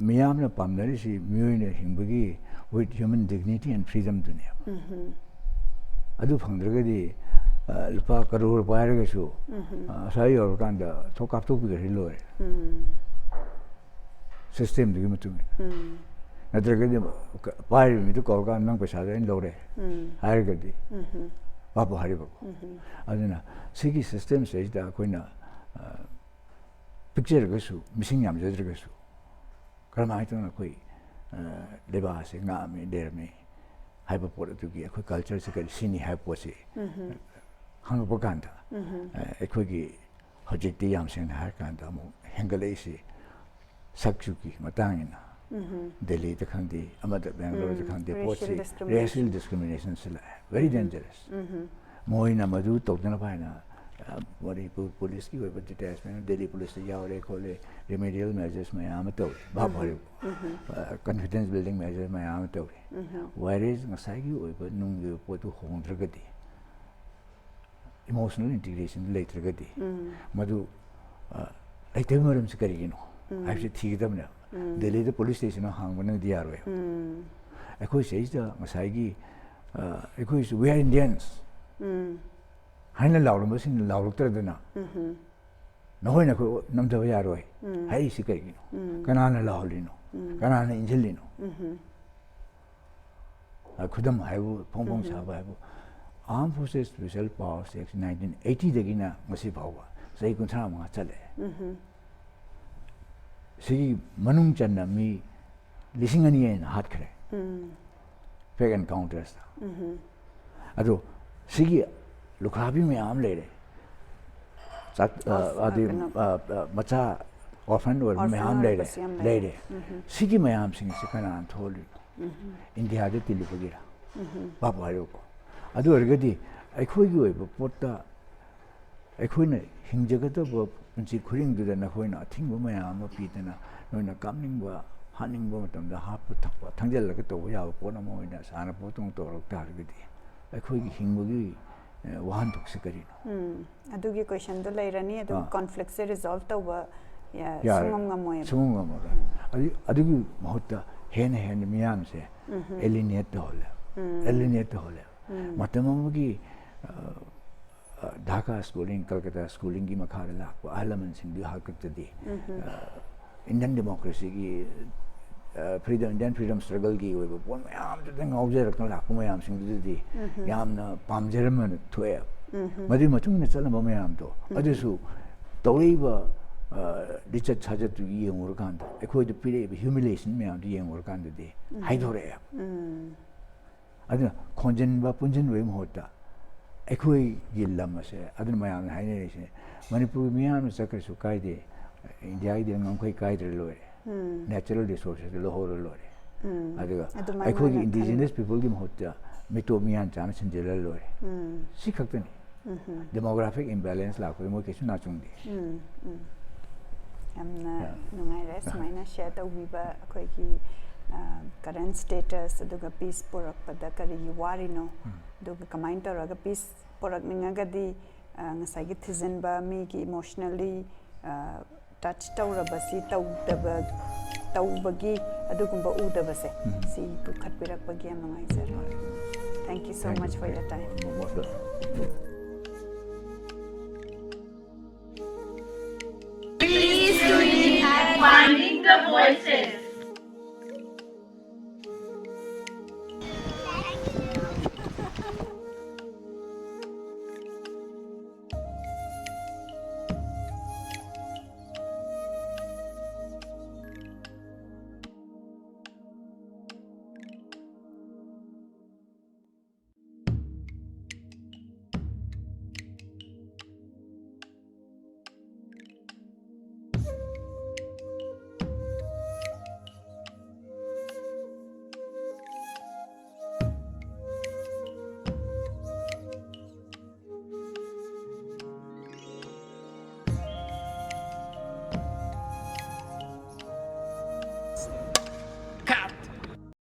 ꯃꯤꯌꯥꯝꯅ ꯄꯥꯝꯅꯔꯤꯁꯤ ꯃꯤꯑꯣꯏꯅ ꯍꯤꯡꯕꯒꯤ with human dignity and freedom ꯗꯨꯅꯦꯕ꯫ ꯎꯝꯍꯨꯝ꯫ ꯑꯗꯨ ꯐꯪꯗ꯭ꯔꯒꯗꯤ, ꯑ, ꯂꯨꯄꯥ ꯀꯔꯣꯔ ꯄꯥꯏꯔꯒꯁꯨ, ꯎꯝꯍꯨꯝ꯫ ꯑ, ꯑꯁ꯭ꯋꯥꯏ ꯌꯧꯔꯀꯥꯟꯗ ꯊꯣꯛ ꯀꯥꯞꯊꯣꯛꯄꯤꯈ꯭ꯔꯗꯤ ꯂꯣꯏꯔꯦ꯫ ꯎꯝ꯫ System ꯗꯨꯒꯤ ꯃꯇꯨꯡ ꯏꯟꯅ꯫ ꯎꯝ꯫ ꯅꯠꯇ꯭ꯔꯒꯗꯤ ꯄꯥꯏꯔꯤꯕ ꯃꯤꯗꯨ ꯀꯧꯔꯀꯥꯟꯗ "ꯅꯪ ꯄꯩꯁꯥꯗꯣ ꯑꯩꯅ ꯂꯧꯔꯦ" ꯎꯝ꯫ ꯍꯥꯏꯔꯒꯗꯤ ꯎꯝꯍꯨꯝ꯫ ꯄꯥꯞꯄꯨ ꯍꯥꯏꯔꯤꯕꯀꯣ꯫ ꯎꯝꯍꯨꯝ꯫ ꯑꯗꯨꯅ ꯁꯤꯒꯤ system ꯁꯤꯗꯩꯁꯤꯗ ꯑꯩꯈꯣꯏꯅ, ꯑ, ꯄꯤꯛꯆꯔꯒꯁꯨ, ꯃꯤꯁꯤꯡ ꯌꯥꯝꯖꯗ꯭ꯔꯒꯁꯨ, ꯀꯔꯝꯍꯥꯏꯅ ꯇꯧꯅ ꯑꯩꯈꯣꯏ, ꯑ, ꯂꯩꯕꯥꯛ ꯑꯁꯤ ꯉꯥꯛꯑꯝꯃꯤ, ꯂꯩꯔꯝꯃꯤ ꯍꯥꯏꯕ ꯄꯣꯠ ꯑꯗꯨꯒꯤ ꯑꯩꯈꯣꯏ culture ꯁꯤ ꯀꯔꯤ ꯁꯤꯅꯤ ꯍꯥꯏꯕ ꯄꯣꯠꯁꯤ ꯎꯝꯍꯨꯝ꯫ ꯈꯪꯉꯛꯄ ꯀꯥꯟꯗ, ꯎꯝꯍꯨꯝ꯫ ꯑ, ꯑꯩꯈꯣꯏꯒꯤ ꯍꯧꯖꯤꯛꯇꯤ ꯌꯥꯝ ꯁꯦꯡꯅ ꯍꯥꯏꯔꯀꯥꯟꯗ ꯑꯃꯨꯛ ꯍꯦꯟꯒꯠꯂꯛꯏꯁꯤ ꯁꯛ ꯆꯨꯒꯤ ꯃꯇꯥꯡ ꯏꯟꯅ ꯎꯝꯍꯨꯝ꯫ ꯗꯦꯜꯂꯤꯗ ꯈꯪꯗꯦ, ꯑꯃꯗ ꯕꯦꯡꯒꯂꯣꯔꯗ ꯎꯝ, ꯈꯪꯗꯦ, ꯄꯣꯠꯁꯤ racial discrimination꯫ Racial discrimination ꯁꯤ ꯂꯥꯛꯑꯦ꯫ Very ꯎꯝꯍꯨꯝ꯫ Dangerous꯫ ꯎꯝꯍꯨꯝ꯫ ꯃꯣꯏꯅ ꯃꯗꯨ ꯇꯧꯗꯅꯕ ꯍꯥꯏꯅ ꯃꯅꯤꯄꯨꯔ ꯄꯨꯂꯤꯁꯀꯤ ꯑꯣꯏꯕ ꯗꯤꯇꯦꯆꯃꯦꯟ, ꯗꯦꯜꯂꯤ ꯄꯨꯂꯤꯁꯇ ꯌꯥꯎꯔꯦ ꯈꯣꯠꯂꯦ, ꯔꯤꯃꯦꯗꯤꯌꯦꯜ ꯃꯦꯖꯔꯁ ꯃꯌꯥꯝ ꯑꯃ ꯇꯧꯔꯦ, ꯚꯥꯞ ꯑꯣꯏꯔꯦ, ꯀꯟꯐꯤꯗꯦꯟꯁ ꯕꯤꯜꯗꯤꯡ ꯃꯦꯖꯔ ꯃꯌꯥꯝ ꯑꯃ ꯇꯧꯔꯦ꯫ ꯋꯥꯏꯔꯦꯁ ꯉꯁꯥꯏꯒꯤ ꯑꯣꯏꯕ ꯅꯨꯡꯒꯤ ꯑꯣꯏꯕ ꯄꯣꯠꯇꯨ ꯍꯣꯡꯗ꯭ꯔꯒꯗꯤ, ꯏꯃꯣꯁꯅꯦꯜ ꯏꯟꯇꯤꯒ꯭ꯔꯦꯁꯟ ꯂꯩꯇ꯭ꯔꯒꯗꯤ, ꯃꯗꯨ ꯑ, ꯂꯩꯇꯕꯒꯤ ꯃꯔꯝꯁꯤ ꯀꯔꯤꯒꯤꯅꯣ ꯍꯥꯏꯕꯁꯤ ꯊꯤꯒꯗꯕꯅꯦꯕ꯫ ꯗꯦꯜꯂꯤꯗ ꯄꯨꯂꯤꯁ ꯁ꯭ꯇꯦꯁꯟ ꯍꯥꯡꯕꯅꯗꯤ ꯌꯥꯔꯣꯏ꯫ ꯑꯩꯈꯣꯏ ꯁꯤꯗꯩꯁꯤꯗ ꯉꯁꯥꯏꯒꯤ, ꯑ, ꯑꯩꯈꯣꯏꯁꯨ "We are Indians" ꯍꯥꯏꯅ ꯂꯥꯎꯔꯝꯕꯁꯤꯡꯅ ꯂꯥꯎꯔꯛꯇ꯭ꯔꯗꯅ, "ꯅꯈꯣꯏꯅ ꯑꯩꯈꯣꯏ ꯅꯝꯊꯕ ꯌꯥꯔꯣꯏ" ꯍꯥꯏꯔꯤꯁꯤ ꯀꯔꯤꯒꯤꯅꯣ? ꯀꯅꯥꯅ ꯂꯥꯎꯍꯜꯂꯤꯅꯣ? ꯀꯅꯥꯅ ꯏꯟꯁꯤꯜꯂꯤꯅꯣ? ꯑ, ꯈꯨꯗꯝ ꯍꯥꯏꯕꯨ, ꯐꯣꯡ ꯐꯣꯡ ꯁꯥꯕ ꯍꯥꯏꯕꯨ, Armed Forces Special Powers Act nineteen eighty ꯗꯒꯤꯅ ꯉꯁꯤ ꯐꯥꯎꯕ ꯆꯍꯤ ꯀꯨꯟꯊ꯭ꯔꯥ ꯃꯉꯥ ꯆꯠꯂꯦ꯫ ꯁꯤꯒꯤ ꯃꯅꯨꯡ ꯆꯟꯅ ꯃꯤ ꯂꯤꯁꯤꯡ ꯑꯅꯤ ꯍꯦꯟꯅ ꯍꯥꯠꯈ꯭ꯔꯦ, ꯐꯦꯛ ꯑꯦꯟꯀꯥꯎꯟꯇꯔꯁꯇ꯫ ꯑꯗꯣ ꯁꯤꯒꯤ ꯂꯨꯈ꯭ꯔꯥꯕꯤ ꯃꯌꯥꯝ ꯑꯃ ꯂꯩꯔꯦ, ꯆꯥꯛ-, ꯑ, ꯑꯣꯐ-, ꯑꯗꯩ, ꯀꯩꯅꯣ, ꯑ, ꯑ, ꯃꯆꯥ ꯑꯣꯔꯐꯟ ꯑꯣꯏꯕ ꯑꯣꯔꯐꯟ ꯃꯌꯥꯝ ꯂꯩꯔꯦ, ꯑꯣꯏꯔꯛꯄꯁꯨ ꯌꯥꯝ ꯂꯩꯔꯦ꯫ ꯂꯩꯔꯦ꯫ ꯁꯤꯒꯤ ꯃꯌꯥꯝꯁꯤꯡꯁꯤ ꯀꯅꯥꯅ ꯊꯣꯛꯍꯜꯂꯤꯅꯣ? ꯏꯟꯗꯤꯌꯥꯗ ꯇꯤꯜꯂꯨꯕꯒꯤꯔ? ꯚꯥꯞ ꯍꯥꯏꯔꯣꯀꯣ꯫ ꯑꯗꯨ ꯑꯣꯏꯔꯒꯗꯤ ꯑꯩꯈꯣꯏꯒꯤ ꯑꯣꯏꯕ ꯄꯣꯠꯇ, ꯑꯩꯈꯣꯏꯅ ꯍꯤꯡꯖꯒꯗꯕ ꯄꯨꯟꯁꯤ ꯈꯨꯗꯤꯡꯗꯨꯗ ꯅꯈꯣꯏꯅ ꯑꯊꯤꯡꯕ ꯃꯌꯥꯝ ꯑꯃ ꯄꯤꯗꯅ, ꯅꯣꯏꯅ ꯀꯥꯞꯅꯤꯡꯕ, ꯍꯥꯠꯅꯤꯡꯕ ꯃꯇꯝꯗ ꯍꯥꯠꯄ ꯊꯛꯄ, ꯊꯥꯡꯖꯜꯂꯒ ꯇꯧꯕ ꯌꯥꯕ ꯄꯣꯠ ꯑꯃ ꯑꯣꯏꯅ ꯁꯥꯟꯅꯄꯣꯠꯇꯧꯅ ꯇꯧꯔꯛ ꯇꯥꯔꯒꯗꯤ, ꯑꯩꯈꯣꯏꯒꯤ ꯍꯤꯡꯕꯒꯤ, ꯑ, ꯋꯥꯍꯟꯊꯣꯛꯁꯤ ꯀꯔꯤꯅꯣ? ꯎꯝ, ꯑꯗꯨꯒꯤ ꯀꯣꯏꯁꯟꯗꯣ ꯂꯩꯔꯅꯤ, ꯑꯗꯨꯒ ꯑꯥ꯫ ꯀꯣꯟꯐ꯭ꯂꯤꯛꯁꯦ ꯔꯤꯖꯣꯜꯕ ꯇꯧꯕ, ꯌꯥ, ꯌꯥꯔꯣꯏ꯫ ꯁꯨꯡꯉꯝ ꯉꯝꯃꯣꯏꯕ꯫ ꯁꯨꯡꯉꯝ ꯉꯝꯃꯔꯣꯏ꯫ ꯑꯗꯨ, ꯑꯗꯨꯒꯤ ꯃꯍꯨꯠꯇ ꯍꯦꯟꯅ ꯍꯦꯟꯅ ꯃꯤꯌꯥꯝꯁꯦ ꯎꯝꯍꯨꯝ꯫ ꯑꯦꯂꯤꯅꯦꯠ ꯇꯧꯍꯜꯂꯦ꯫ ꯎꯝ꯫ ꯑꯦꯂꯤꯅꯦꯠ ꯇꯧꯍꯜꯂꯦ꯫ ꯎꯝ꯫ ꯃꯇꯝ ꯑꯃꯒꯤ, ꯑ, ꯑ, ꯙꯥꯀꯥ ꯁ꯭ꯀꯨꯂꯤꯡ, ꯀꯜꯀꯇꯥ ꯁ꯭ꯀꯨꯂꯤꯡꯒꯤ ꯃꯈꯥꯗ ꯂꯥꯛꯄ ꯑꯍꯜ ꯂꯃꯟꯁꯤꯡꯗꯨꯒꯤ ꯍꯥꯛꯇꯛꯇꯗꯤ, ꯎꯝꯍꯨꯝ꯫ ꯑ, ꯏꯟꯗꯤꯌꯟ ꯗꯦꯃꯣꯀ꯭ꯔꯦꯁꯤꯒꯤ, ꯑ, ꯐ꯭ꯔꯤꯗꯝ, ꯏꯟꯗꯤꯌꯟ ꯐ꯭ꯔꯤꯗꯝ ꯁ꯭ꯇ꯭ꯔꯒꯜꯒꯤ ꯑꯣꯏꯕ ꯄꯣꯠ ꯃꯌꯥꯝꯗꯨꯗ ꯉꯥꯎꯖꯔꯛꯇꯅ ꯂꯥꯛꯄ ꯃꯌꯥꯝꯁꯤꯡꯗꯨꯗꯗꯤ ꯎꯝꯍꯨꯝ꯫ ꯌꯥꯝꯅ ꯄꯥꯝꯖꯔꯝꯕ ꯊꯣꯛꯑꯦ꯫ ꯎꯝꯍꯨꯝ꯫ ꯃꯗꯨꯒꯤ ꯃꯇꯨꯡ ꯏꯟꯅ ꯆꯠꯂꯝꯕ ꯃꯌꯥꯝꯗꯣ, ꯎꯝꯍꯨꯝ꯫ ꯑꯗꯨꯁꯨ ꯇꯧꯔꯛꯏꯕ, ꯑ, ꯂꯤꯆꯠ ꯁꯥꯖꯠꯇꯨ ꯌꯦꯡꯉꯨꯔꯀꯥꯟꯗ, ꯑꯩꯈꯣꯏꯗ ꯄꯤꯔꯛꯏꯕ ꯍ꯭ꯌꯨꯃꯤꯂꯤꯌꯦꯁꯟ ꯃꯌꯥꯝꯗꯨ ꯌꯦꯡꯉꯨꯔꯀꯥꯟꯗꯗꯤ ꯎꯝꯍꯨꯝ꯫ ꯍꯥꯏꯗꯣꯔꯛꯑꯦ꯫ ꯎꯝ꯫ ꯑꯗꯨꯅ ꯈꯣꯟꯖꯤꯟꯕ ꯄꯨꯟꯁꯤꯟꯕꯒꯤ ꯃꯍꯨꯠꯇ ꯑꯩꯈꯣꯏꯒꯤ ꯂꯝ ꯑꯁꯦ, ꯑꯗꯨꯅ ꯃꯌꯥꯝꯅ ꯍꯥꯏꯅꯔꯤꯁꯦ, "ꯃꯅꯤꯄꯨꯔꯒꯤ ꯃꯤꯌꯥꯝꯅ ꯆꯠꯈ꯭ꯔꯁꯨ ꯀꯥꯏꯗꯦ, ꯏꯟꯗꯤꯌꯥꯒꯤꯗꯤ ꯉꯝꯈꯩ ꯀꯥꯏꯗ꯭ꯔ ꯂꯣꯏꯔꯦ꯫ ꯎꯝ꯫ ꯅꯦꯆꯔꯦꯜ ꯔꯤꯁꯣꯔꯁꯦꯁꯇꯨ ꯂꯧꯍꯧꯔ ꯂꯣꯏꯔꯦ꯫ ꯎꯝ꯫ ꯑꯗꯨꯒ ꯑꯗꯨꯃꯥꯏꯅ ꯑꯩꯈꯣꯏꯒꯤ ꯑꯣꯏꯅ ꯏꯟꯗꯤꯖꯤꯅꯁ ꯈꯟꯕ꯫ ꯄꯤꯄꯜꯒꯤ ꯃꯍꯨꯠꯇ ꯃꯤꯇꯣꯞ ꯃꯤꯌꯥꯟ ꯆꯥꯅ ꯁꯤꯟꯖꯤꯜꯂ ꯂꯣꯏꯔꯦ"꯫ ꯎꯝ꯫ ꯁꯤ ꯈꯛꯇꯅꯤ꯫ Demographic imbalance ꯂꯥꯛꯄꯗ ꯃꯣꯏ ꯀꯩꯁꯨ ꯅꯥꯆꯨꯡꯗꯦ꯫ ꯎꯝ ꯎꯝ ꯌꯥꯝꯅ ꯅꯨꯡꯉꯥꯏꯔꯦ ꯁꯨꯃꯥꯏꯅ ꯁꯤꯌꯔ ꯇꯧꯕꯤꯕ ꯑꯩꯈꯣꯏꯒꯤ ꯀꯔꯦꯟ ꯁ꯭ꯇꯦꯇꯁ ꯑꯗꯨꯒ ꯄꯤꯁ ꯄꯨꯔꯛꯄꯗ ꯀꯔꯤꯒꯤ ꯋꯥꯔꯤꯅꯣ ꯑꯗꯨꯒ ꯀꯃꯥꯏꯅ ꯇꯧꯔꯒ ꯄꯤꯁ ꯄꯨꯔꯛꯅꯤꯡꯉꯒꯗꯤ ꯉꯁꯥꯏꯒꯤ ꯊꯤꯖꯤꯟꯕ ꯃꯤꯒꯤ ꯏꯃꯣꯁꯅꯦꯜꯂꯤ ꯇꯆ ꯇꯧꯔꯕꯁꯤ ꯇꯧꯗꯕ ꯇꯧꯕꯒꯤ ꯑꯗꯨꯒꯨꯝꯕ ꯎꯗꯕꯁꯦ ꯁꯤ ꯄꯨꯈꯠꯄꯤꯔꯛꯄꯒꯤ ꯌꯥꯝ ꯅꯨꯡꯉꯥꯏꯖꯔꯦ Thank you so much for your time Please do it at Finding the Voices.